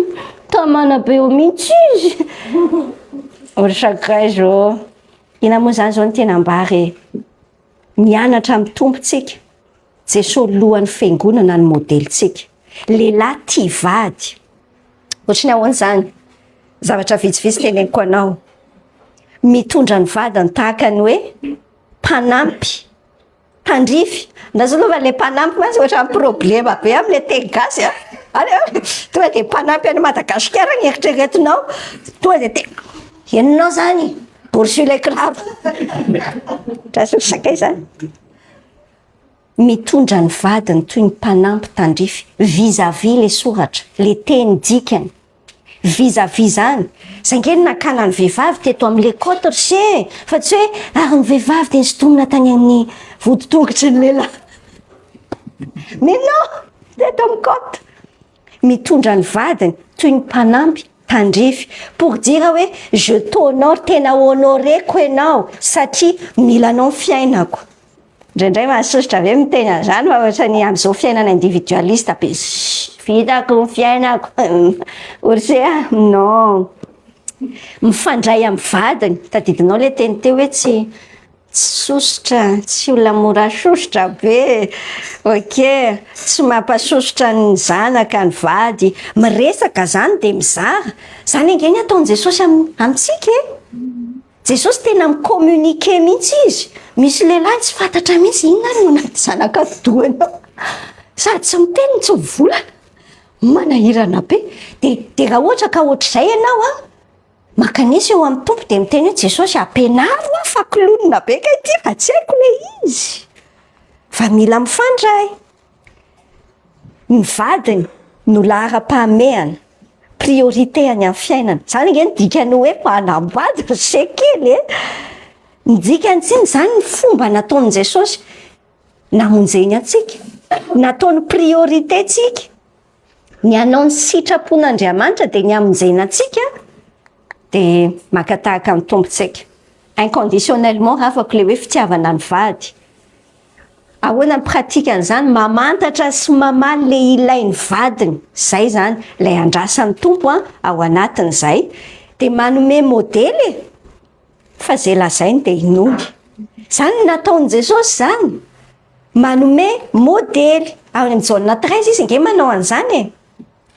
tamana be eo mihitsy izy. Ry sakaiza ô, inona moa izany izao no tiana ambara e? Mianatra amin'ny Tompo tsika, Jesoa lohan'ny fiangonana no modelintsika. Lehilahy tia vady. Ohatry ny ahoana izany? Zavatra vitsivitsy teneniko anao. Mitondra ny vadiny tahaka ny hoe mpanampy, tandrify. Andraso aloha fa ilay mpanampy mantsy ohatran'ny problema be amin'ilay teny gasy a. Any tonga dia mpanampy any Madagasikara ny eritreretinao. Tonga dia te henonao izany, borosio ilay kiraro. Andraso ry sakaiza. Mitondra ny vadiny toy ny mpanampy tandrify, vis-à-vis le soratra, le teny dikany. Vis-à-vis zany. Zay nge no nakana ny vehivavy teto amin'ny le côte ry se e! Fa tsy hoe ary ny vehivavy dia nisintomina tany amin'ny vodi-tongotry ny lehilahy. Mais non! Teto amin'ny côte. Mitondra ny vadiny toy ny mpanampy tandrify. Pour dire hoe je t'honore, tena honoreko ianao satria mila anao ny fiainako. Indraindray mahasosotra be miteny an'izany fa ohatran'ny amin'izao fiainana individualiste be vitako ny fiainako ohatry hoe ah non. Mifandray amin'ny vadiny, tadidinao ilay teny teo hoe tsy tsy sosotra, tsy olona mora sosotra be, ok, tsy mampasosotra ny zanaka, ny vady, miresaka izany dia mizara, izany ange ny ataon'i Jesosy amintsika e. Jesosy tena mi communiquer mihitsy izy, misy lehilahy tsy fantatra mihitsy inona ary no anaty zanak'atidohany ao, sady tsy miteny no tsy mivolana, manahirana be, de de raha ohatra ka ohatr'izay ianao an, mankanesa eo amin'ny Tompo de miteny hoe Jesosy ampianaro aho fa kilonina be kay ity fa tsy haiko le izy, fa mila mifandray. Ny vadiny no laharam-pahamehana, priorité any amin'ny fiainana. Izany ange no dikan'ny hoe manambady ry se kely e! Ny dikany tsinona izany ny fomba nataon'i Jesosy namonjeny antsika, nataony priorité tsika. Ny hanao ny sitrapon'Andriamanitra dia ny hamonjena antsika dia maka tahaka ny Tompontsika. Inconditionnellement havako ilay hoe fitiavana ny vady. Ahoana ny pratique an'izany? Mamantatra sy mamaly le ilain'ny vadiny. Zay zany ilay andrasan'ny Tompo an, ao anatin'izay. Dia manome modely e! Fa ze lazainy dia inoany. Zany no nataon'i Jesosy zany. Manome modely. Ao amin'ny Jaona 13 izy nge manao an'izany e!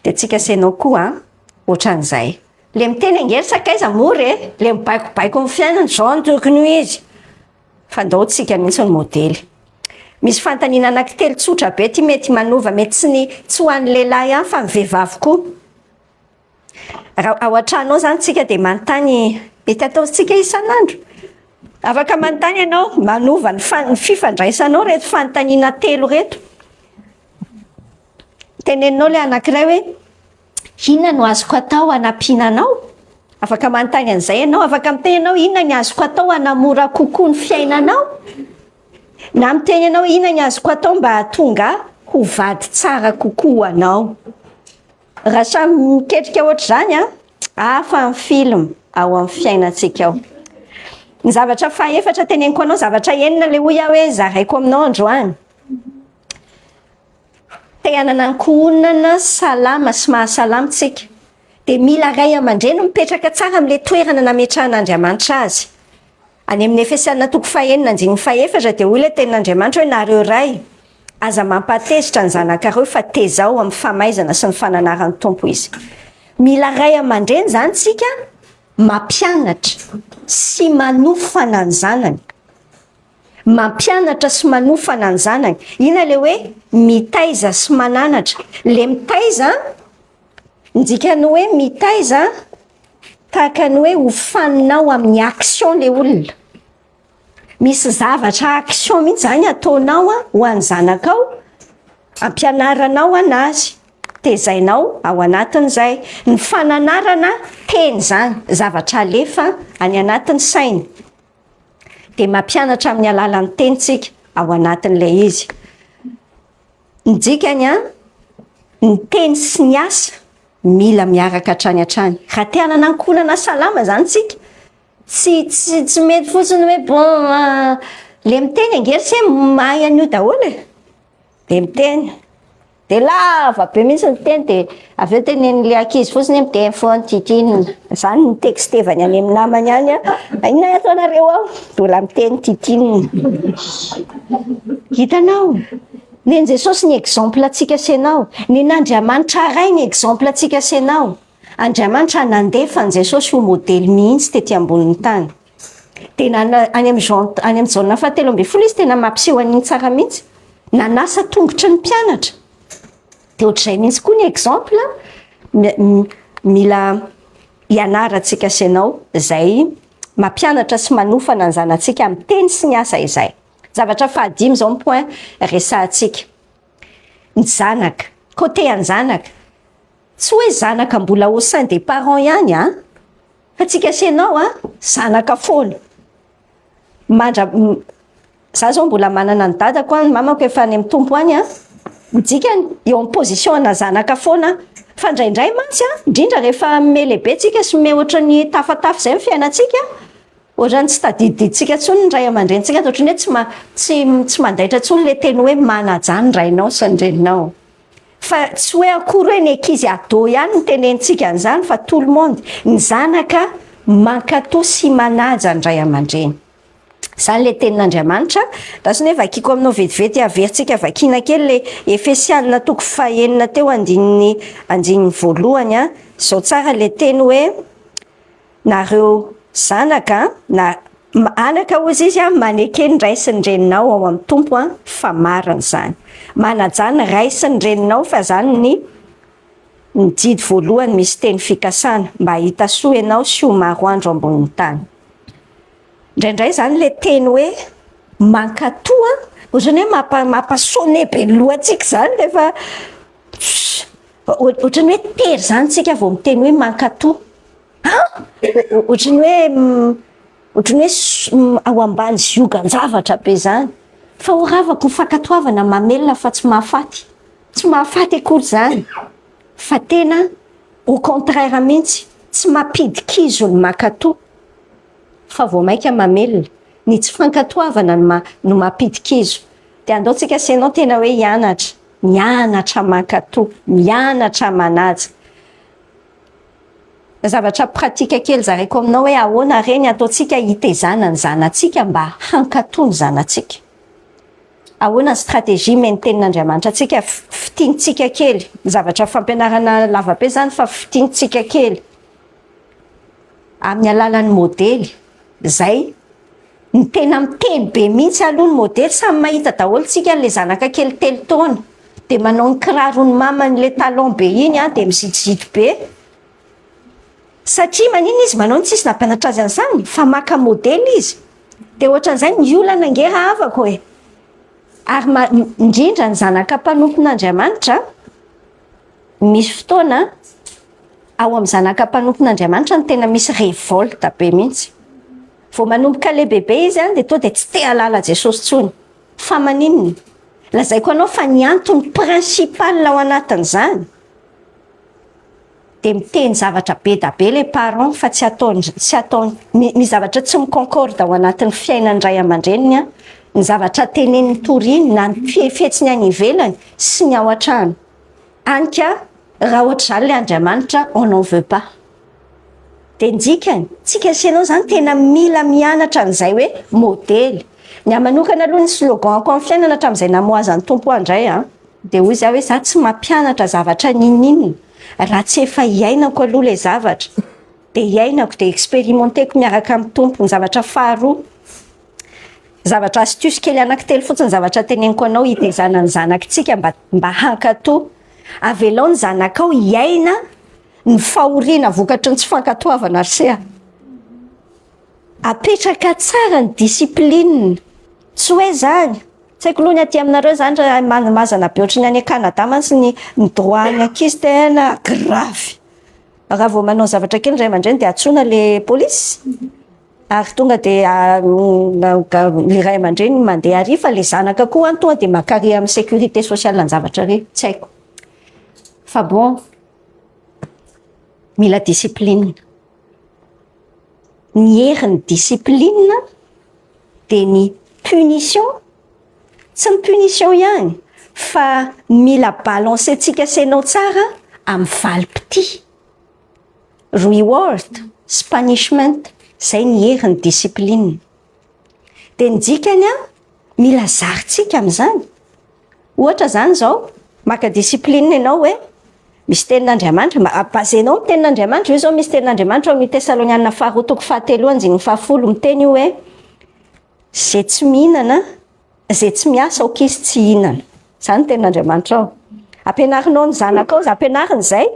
Dia tsika sy ianao koa an, ohatran'izay. Le miteny ange ry sakaiza mora e! Le mibaikobaiko ny fiainana, zao no tokony ho izy. Fa ndao tsika mihitsy no modely. Misy fanontaniana anankitelo tsotra be ty mety manova, mety tsy ny tsy ho an'ny lehilahy ihany fa ny vehivavy koa. Raha ao an-trano ao zany tsika dia manontany, mety ataontsika isan'andro. Afaka manontany ianao, manova ny fa- ny fifandraisanao reto fanontaniana telo reto. Teneninao le anankiray hoe Inona no azoko atao hanampiana anao? Afaka manontany an'izay ianao. Afaka miteny ianao, inona ny azoko atao hanamora kokoa ny fiainanao? Na miteny ianao, inona ny azoko atao mba hahatonga ahy ho vady tsara kokoa ho anao? Raha samy miketrika ohatr'izany an, hafa ny film ao amin'ny fiainantsika ao. Ny zavatra fahefatra teneniko anao, zavatra enina ilay hoy aho hoe zaraiko aminao androany. Te hanana ankohonana salama sy mahasalama tsika dia mila ray aman-dreny mipetraka tsara amin'ilay toerana nametrahan'Andriamanitra azy. Any amin'ny Efesiana toko fahenina andininy fahefatra dia hoy ilay tenin'Andriamanitra hoe nareo ray, aza mampahatezitra ny zanakareo fa tezao amin'ny famaizana sy ny fananaran'ny Tompo izy. Mila ray aman-dreny izany tsika mampianatra sy manofana ny zanany. Mampianatra sy manofana ny zanany. Inona le hoe mitaiza sy mananatra? Le mitaiza, ny dikan'ny hoe mitaiza, tahaka ny hoe hofaninao amin'ny action le olona. Misy zavatra action mihitsy zany ataonao ho an'ny zanakao, ampianaranao anazy, tezainao ao anatin'izay. Ny fananarana teny zany, zavatra alefa any anatin'ny sainy. dia mampianatra amin'ny alalan'ny teny tsika ao anatin'ilay izy. Ny dikany an, ny teny sy ny asa mila miaraka hatrany hatrany. Raha te hanana ankohonana salama zany tsika, tsy tsy tsy mety fotsiny hoe bon le miteny ange ry se mahay an'io daholo e, de miteny. De lava be mihitsy ny teny de avy eo tenenin'le ankizy fotsiny hoe miteny foana titinina. Zany ny textevany any amin'ny namany any an, inona ny ataonareo ao? Mbola miteny titinina. Hitanao? Nen'i Jesosy ny exemple antsika sy ianao. Nen'Andriamanitra Ray ny exemple antsika sy ianao. Andriamanitra nandefa an'i Jesosy ho modely mihitsy tety ambonin'ny tany. Tena any amin'ny Jean, any amin'ny Jaona fahatelo ambin'ny folo izy tena mampiseho an'iny tsara mihitsy. Nanasa tongotry ny mpianatra. Dia ohatr'izay mihitsy koa ny exemple mila ianarantsika sy ianao izay mampianatra sy manofana ny zanatsika amin'ny teny sy ny asa izay. Zavatra fahadimy izao ny point resahantsika. Ny zanaka, côté an'ny zanaka. Tsy hoe zanaka mbola au sein des parents ihany an! Fa tsika sy ianao an, zanaka foana. Mandra, za zao mbola manana ny dadako an, ny mamako efa any amin'ny Tompo any an, ny dikany eo amin'ny position ana zanaka foana aho. Fa indraindray mantsy an, indrindra rehefa miha lehibe tsika sy miha ohatran'ny tafatafa izay ny fiainantsika, ohatran'ny tsy tadididintsika intsony ny ray aman-drenintsika, ohatran'ny hoe tsy ma- tsy tsy mandaitra intsony ilay teny hoe manajà ny rainao sy ny reninao. Fa tsy hoe akory hoe ny ankizy ado ihany no tenenintsika an'izany fa tout le monde, ny zanaka mankato sy manaja ny ray aman-dreny. Izany ilay tenin'Andriamanitra. Andraso anie vakiko aminao vetivety averintsika vakiana kely ilay Efesianina toko fahenina teo andininy andininy voalohany an. Izao tsara ilay teny hoe Nareo zanaka na anaka hozy izy an, maneke ny ray sy ny reninao ao amin'ny Tompo an, fa marina izany. Manajà ny ray sy ny reninao fa izany ny ny didy voalohany misy teny fikasana, mba hahita soa ianao sy ho maro andro ambonin'ny tany. Indraindray izany ilay teny hoe mankatò an, ohatran'ny hoe mampa mampa-sonner be ny lohantsika izany rehefa ohatran'ny hoe tery izany tsika vao miteny hoe mankatò. An! Ohatran'ny hoe. Ohatran'ny hoe ao ambany ziogan-javatra be izany. Fa ho ravako ny fankatoavana mamelona fa tsy mahafaty. Tsy mahafaty akory izany fa tena au contraire mihitsy, tsy mampidi-kizo ny mankatoa fa vao mainka mamelona. Ny tsy fankatoavana no no mampidi-kizo. Dia andao tsika sy ianao tena hoe hianatra, mianatra mankatoa, mianatra manaja. Zavatra pratique kely zaraiko aminao hoe ahoana re ny ataontsika hitezana ny zanatsika mba hankatoa ny zanatsika. Ahoana ny stratégie omen'ny tenin'Andriamanitra antsika fitiantsika kely, zavatra fampianarana lava be zany fa fitiantsika kely amin'ny alalan'ny modely zay ny tena miteny be mihitsy aloha ny modely, samy mahita daholo tsika an'le zanaka kely 3 taona de manao ny kiraron'ny mamany le talon be iny an, de mizidizidy be satria maninona izy manao ny tsisy nampianatra azy an'izany fa maka modely izy. De ohatran'izay ny olana ange rahavako e! Ary ma- indrindra ny zanaka mpanompon'Andriamanitra, misy fotoana ao amin'ny zanaka mpanompon'Andriamanitra no tena misy révolte be mihitsy. Vao manomboka lehibebe izy an, dia tonga dia tsy te hahalala Jesosy intsony. Fa maninona? Lazaiko anao fa ny antony principal ao anatin'izany, dia miteny zavatra be da be le parent fa tsy ataony tsy ataony misy zavatra tsy mi-concorde ao anatin'ny fiainan'ny ray aman-dreniny an, ny zavatra teneniny toriny na ny fihetsiny any ivelany sy ny ao an-trano. Any ka raha ohatr'izany le Andriamanitra on n'en veut pas. Dia ny dikany, tsika sy ianao izany tena mila mianatra an'izay hoe modely. Ny ahy manokana aloha ny slogan-ko amin'ny fiainana hatramin'izay namohazan'ny Tompo ahy indray an, Dia hoy izaho hoe za tsy mampianatra zavatra n'inon'inona raha tsy efa iainako aloha ilay zavatra. Dia iainako, dia experimenteko miaraka amin'ny Tompo. Ny zavatra faharoa, zavatra astuce kely anankitelo fotsiny zavatra teneniko anao hitezana ny zanakitsika mba mba hankatò. Avelao ny zanakao hiaina ny fahoriana vokatry ny tsy fankatoavana ry se a. Apetraka tsara ny discipline. Tsy hoe zany, tsy haiko aloha ny aty aminareo zany raha mazana be ohatry ny any Canada mantsy ny ny droit ny ankizy tena grave. Raha vao manao zavatra kely ny ray aman-dreny dia antsoina le polisy ary tonga dia le ray aman-dreny mandeha ary fa le zanaka koa any tonga dia makary amin'ny sécurité sociale ny zavatra re, tsy haiko. Fa bon, mila discipline. Ny herin'ny discipline dia ny punition, tsy ny punition ihany fa mila balancer-ntsika sy ianao tsara amin'ny valim-pitia, reward sy punishment, izay ny herin'ny discipline. Dia ny dikany an, mila zarintsika amin'izany. Ohatra izany izao, maka discipline ianao hoe misy tenin'Andriamanitra, mba baser-nao amin'ny tenin'Andriamanitra, io izao misy tenin'Andriamanitra ao amin'ny Tesalonianina faharoa toko fahatelo andininy fahafolo miteny io hoe izay tsy mihinana, izay tsy miasa aoka izy tsy hihinana. Izany ny tenin'Andriamanitra ao. Ampianarinao ny zanakao, ampianariny izay,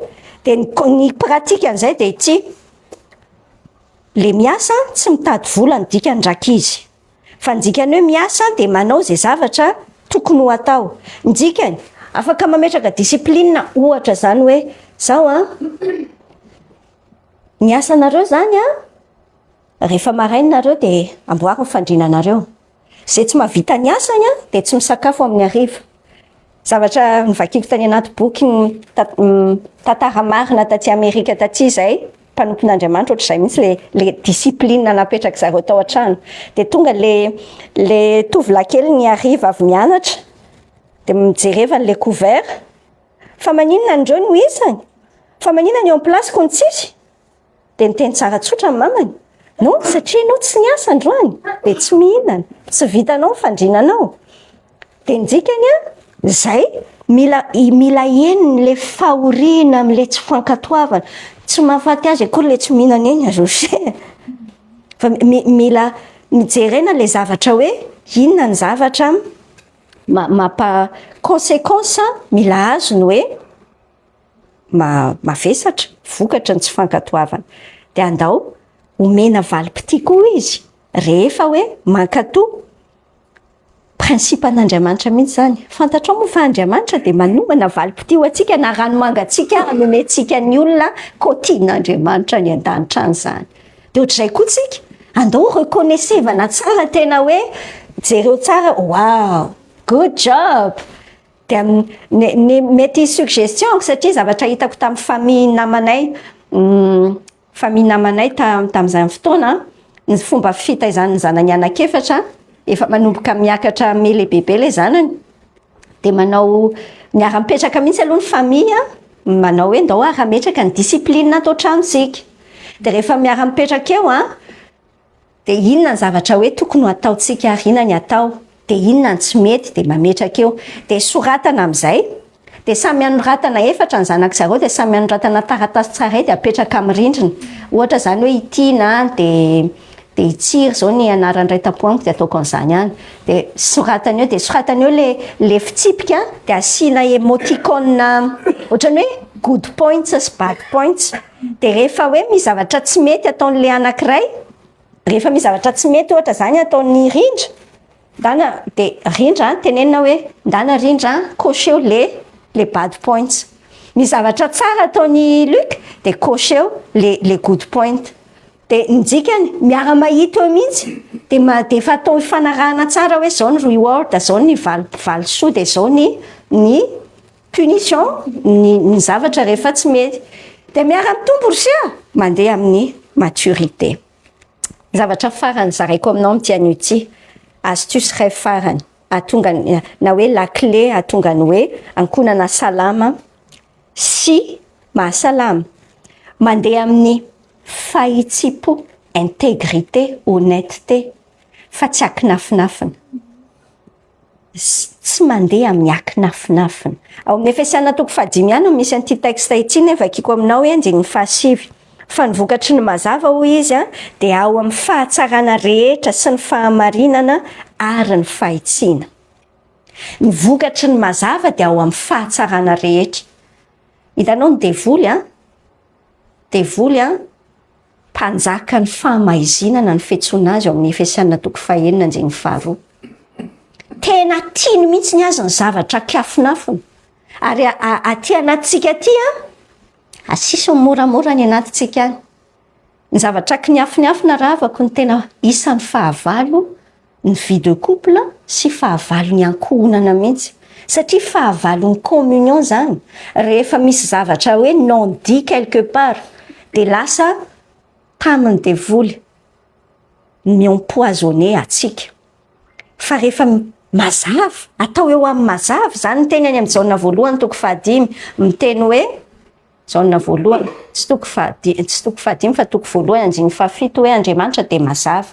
dia ny ny pratique an'izay dia ity. Le miasa tsy mitady vola ny dikany rankizy. Fa ny dikany hoe miasa dia manao izay zavatra tokony ho atao. Ny dikany, afaka mametraka discipline ohatra izany hoe zao an, ny asanareo izany an, rehefa maraina nareo dia amboary ny fandriananareo. Izay tsy mahavita ny asany an, dia tsy misakafo amin'ny hariva. Zavatra novakiako tany anaty boky tantara marina taty Amerika taty izay, mpanompon'Andriamanitra ohatr'izay mihitsy le le discipline napetrak'i zareo tao an-trano. Dia tonga le le tovolahy kely ny hariva avy mianatra, dia mijerevany le couvert, fa maninona an'ireo no isany? Fa maninona ny eo am-place-ko no tsisy? Dia niteny tsara tsotra ny mamany, non satria ianao tsy niasa androany dia tsy mihinana, tsy vitanao ny fandrinanao. Dia ny dikany an, izay mila mila henony le fahoriana amin'le tsy fankatoavana, tsy mahafaty azy akory le tsy mihinana eny Jose. Fa mila mijerena le zavatra hoe inona ny zavatra mampa conséquence mila azony hoe mavesatra vokatry ny tsy fankatoavana. Dia andao omena valim-pitia koa izy rehefa hoe mankatò. Principe an'Andriamanitra mihitsy izany. Fantatrao moa fa Andriamanitra dia manomana valim-pitia ho antsika na rano mangatsiaka ary nomentsika ny olona koa tian'Andriamanitra any an-danitra any izany. Dia ohatr'izay koa tsika. Andao reconnaissevana tsara tena hoe jereo tsara, wow, good job. Dia ny ny mety suggestion-ko satria zavatra hitako tamin'ny famille namanay, famille namanay tamin'izany fotoana, ny fomba fitaizany ny zanany anankiefatra, efa manomboka miakatra miha-lehibe ilay zanany, dia manao miara-mipetraka mihitsy aloha ny famille, manao hoe ndao ary hametraka ny discipline ato an-tranontsika. Dia rehefa miara-mipetraka eo an, dia inona ny zavatra hoe tokony ho ataontsika ary inona ny atao, dia inona ny tsy mety, dia mametraka eo. Dia soratana amin'izay, dia samy anoratana efatra ny zanak'i zareo, dia samy anoratana taratasy tsirairay dia apetraka amin'ny rindrina. Ohatra izany hoe i Tiana dia dia i Tsiry izao ny anaran'ny iray tampo amiko dia ataoko an'izany ihany. Dia soratana eo, dia soratana eo ilay ilay fitsipika dia asiana emoticône ohatran'ny hoe good points sy bad points. Dia rehefa hoe misy zavatra tsy mety ataon'ilay anankiray, rehefa misy zavatra tsy mety ohatra izany ataon'i Rindra, ndana dia Rindra tenenina hoe ndana Rindra cocheo le le bad points. Misy zavatra tsara ataon'i Luc dia cocheo le le good point. Dia ny dikany miara-mahita eo mihitsy dia ma- dia efa atao ifanarahana tsara hoe izao ny reward, izao ny val- valisoa dia izao ny ny Punition ny ny zavatra rehefa tsy mety. Dia miara-mitombo ry se a! Mandeha amin'ny maturité. Zavatra farany zaraiko aminao amin'ity anio ity, astuce iray farany hahatonga ny na hoe la clé hahatonga ny hoe ankohonana salama sy mahasalama. Mandeha amin'ny fahitsim-po, intégrité, honnêteté fa tsy akinafinafina. Tsy mandeha amin'ny akinafinafina. Ao amin'ny Efesiana toko fahadimy ihany no misy an'ity texte ity nefa vakiako aminao hoe andininy fahasivy. Fa ny vokatry ny mazava hoy izy dia ao amin'ny fahatsarana rehetra sy ny fahamarinana ary ny fahitsiana. Ny vokatry ny mazava dia ao amin'ny fahatsarana rehetra. Hitanao ny devoly an, devoly an, Mpanjakan'ny fahamaizinana ny fiantsoana azy ao amin'ny Efesiana toko fahenina andininy faharoa. Tena tiany mihitsy ny azy ny zavatra kiafinafina. Ary aty anatintsika aty an, asisiny moramora any anatintsika any. Ny zavatra kiniafinafina rahavako no tena isan'ny fahavalo ny vie de couple sy fahavalon'ny ankohonana mihitsy. Satria fahavalon'ny communion zany, rehefa misy zavatra hoe non dit quelque part dia lasa tamin'ny devoly mi-empoisonner antsika. Fa rehefa mazava, atao eo amin'ny mazava zany ny teny any amin'ny Jaona voalohany toko fahadimy miteny hoe Jaona voalohany, tsy toko fahadimy, tsy toko fahadimy fa toko voalohany andininy fahafito hoe Andriamanitra dia mazava.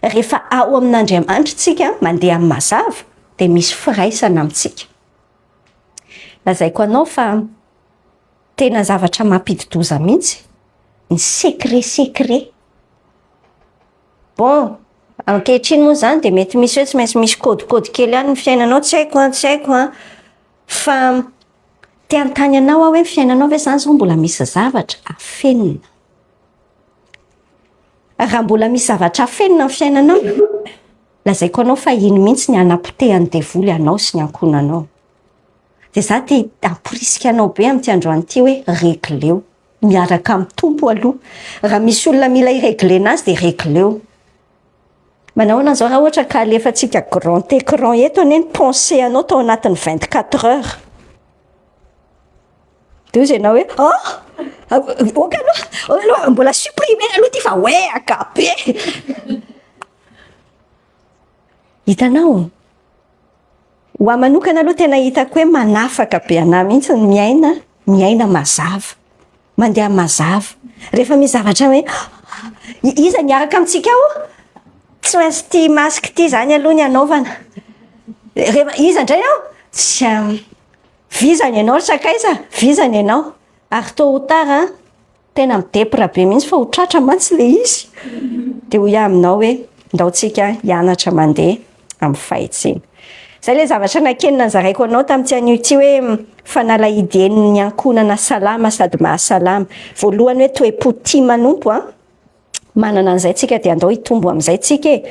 Rehefa ao amin'Andriamanitra isika, mandeha amin'ny mazava, dia misy firaisana amintsika. Lazaiko anao fa tena zavatra mampidi-doza mihitsy ny secret secret. Bon, ankehitriny moa izany dia mety misy hoe tsy maintsy misy code code kely ihany ny fiainanao, tsy haiko an, tsy haiko an, fa Te hanontany anao aho hoe ny fiainanao ve izany izao mbola misy zavatra afenina? Raha mbola misy zavatra afenina ny fiainanao, lazaiko anao fa iny mihitsy ny hanapotehan'ny devoly anao sy ny ankohonanao. Dia za te hamporisika anao be amin'ity androany ity hoe regleo miaraka amin'ny Tompo aloha. Raha misy olona mila hi-reglena azy dia regleo. Manao ahoana izao raha ohatra ka alefantsika grand écran eto anie ny pensée anao tao anatin'ny 24 heures. Dia hoy ianao hoe ah! Ok aloha, ok aloha mbola supprimer aloha ity fa oeaka be. Hitanao? Ho ahy manokana aloha tena hitako hoe manafaka be anah mihitsy ny miaina, miaina mazava. Mandeha mazava. Rehefa misy zavatra hoe iza niaraka amintsika ao? Tsy maintsy ity masque ity izany aloha ny anaovana. Rehefa iza indray ao? Tsy vizana ianao ry sakaiza, vizana ianao. Ary tôt ou tard an, Tena midepra be mihitsy fa ho tratra mantsy le izy. Dia hoy aho aminao hoe ndao tsika hianatra mandeha amin'ny fahitsiana. Izay ilay zavatra nakenina nozaraiko anao tamin'ity anio ity hoe fanalahidy enin'ny ankohonana salama sady mahasalama. Voalohany hoe toe-po tia manompo an. Manana an'izay tsika dia andao hitombo amin'izay tsika e.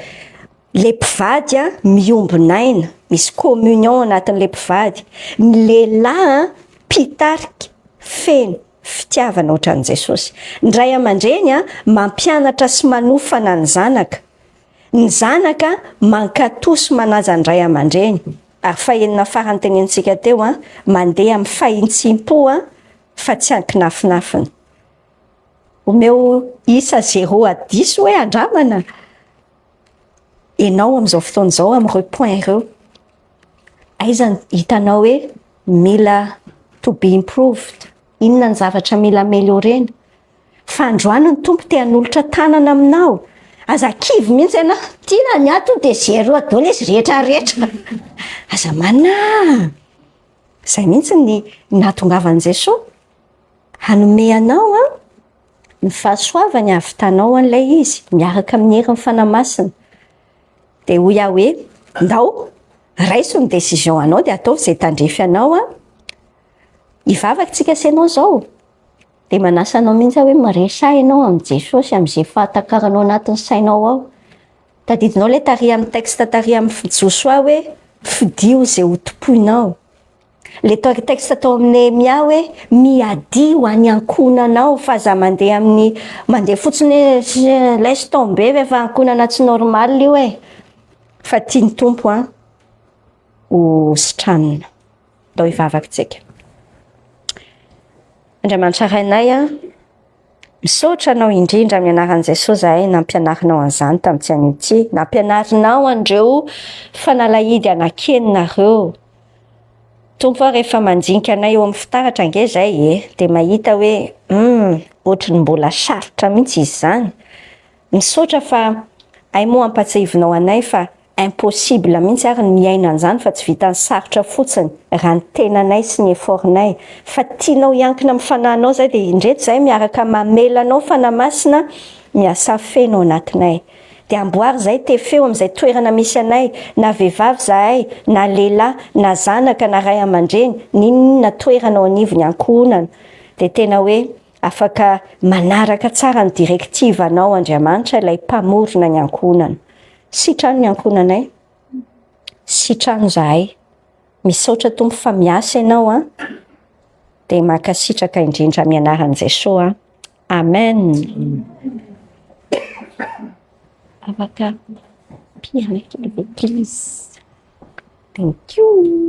Le mpivady an miombon'aina, misy communion anatin'le mpivady. Ny lehilahy an mpitarika feno. Fitiavana ohatran'i Jesosy. Ny ray aman-dreny mampianatra sy manofana ny zanaka. Ny zanaka mankatò sy manaja ny ray aman-dreny. Ary fahenina farany tenenintsika teo, mandeha amin'ny fahintsim-po fa tsy an-kinafinafina. Omeo isa zéro à dix hoe andramana ianao amin'izao fotoana izao amin'ireo points ireo. Aiza no hitanao hoe mila to be improved? Inona ny zavatra mila améliorena? Fa androany ny Tompo te hanolotra tanana aminao. Aza kivy mihitsy ianao. Tiana ny ahy tonga dia zéro daholo izy rehetra rehetra. Aza manahy. Izay mihitsy ny nahatongavan'i Jesoa. Hanome anao an, ny fahasoavany hahavitanao an'ilay izy miaraka amin'ny herin'ny Fanahy Masina. Dia hoy aho hoe, ndao, raiso ny décision anao dia ataovy izay tandrify anao an. Hivavaka tsika sy ianao izao. Dia manasa anao mihitsy aho hoe miresaha ianao amin'i Jesosy amin'izay fahatakaranao anatin'ny sainao ao. Tadidinao ilay tary amin'ny texte tary amin'ny Josoa hoe fidio izay ho tompoinao. Ilay texte tao amin'ny Nehemia hoe miadia ho an'ny ankohonanao fa aza mandeha amin'ny mandeha fotsiny hoe laisse tomber fa efa ankohonana tsy normal io e. Fa tian'ny Tompo an ho sitranina. Ndao hivavaka tsika. Andriamanitra Rainay a, misaotra anao indrindra amin'ny anaran'i Jesosy zahay nampianarinao an'izany tamin'ity anio ity. Nampianarinao an'ireo fanalahidy anankenina ireo. Tompo a, rehefa mandinika anay eo amin'ny fitaratra ange zay e, dia mahita hoe ohatry ny mbola sarotra mihitsy izy izany. Misaotra fa hay moa ampatsiahivinao anay fa impossible mihitsy ary ny miaina an'izany fa tsy vitan'ny sarotra fotsiny raha ny tenanay sy ny effort-nay fa tianao hiankina amin'ny fanahinao zay dia indreto zahay miaraka mamela anao Fanahy Masina miasa feno ao anatinay dia amboary zahay tefeo amin'izay toerana misy anay na vehivavy zahay na lehilahy na zanaka na ray aman-dreny n'inon'inona toerana ao anivon'ny ankohonana dia tena hoe afaka manaraka tsara ny directive anao Andriamanitra ilay mpamorona ny ankohonana. Sitrano ny ankohonanay, sitrano zahay. Misaotra Tompo fa miasa ianao an. Dia mankasitraka indrindra amin'ny anaran'i Jesoa. Amen. Afaka pihana kely ve please? Thank you.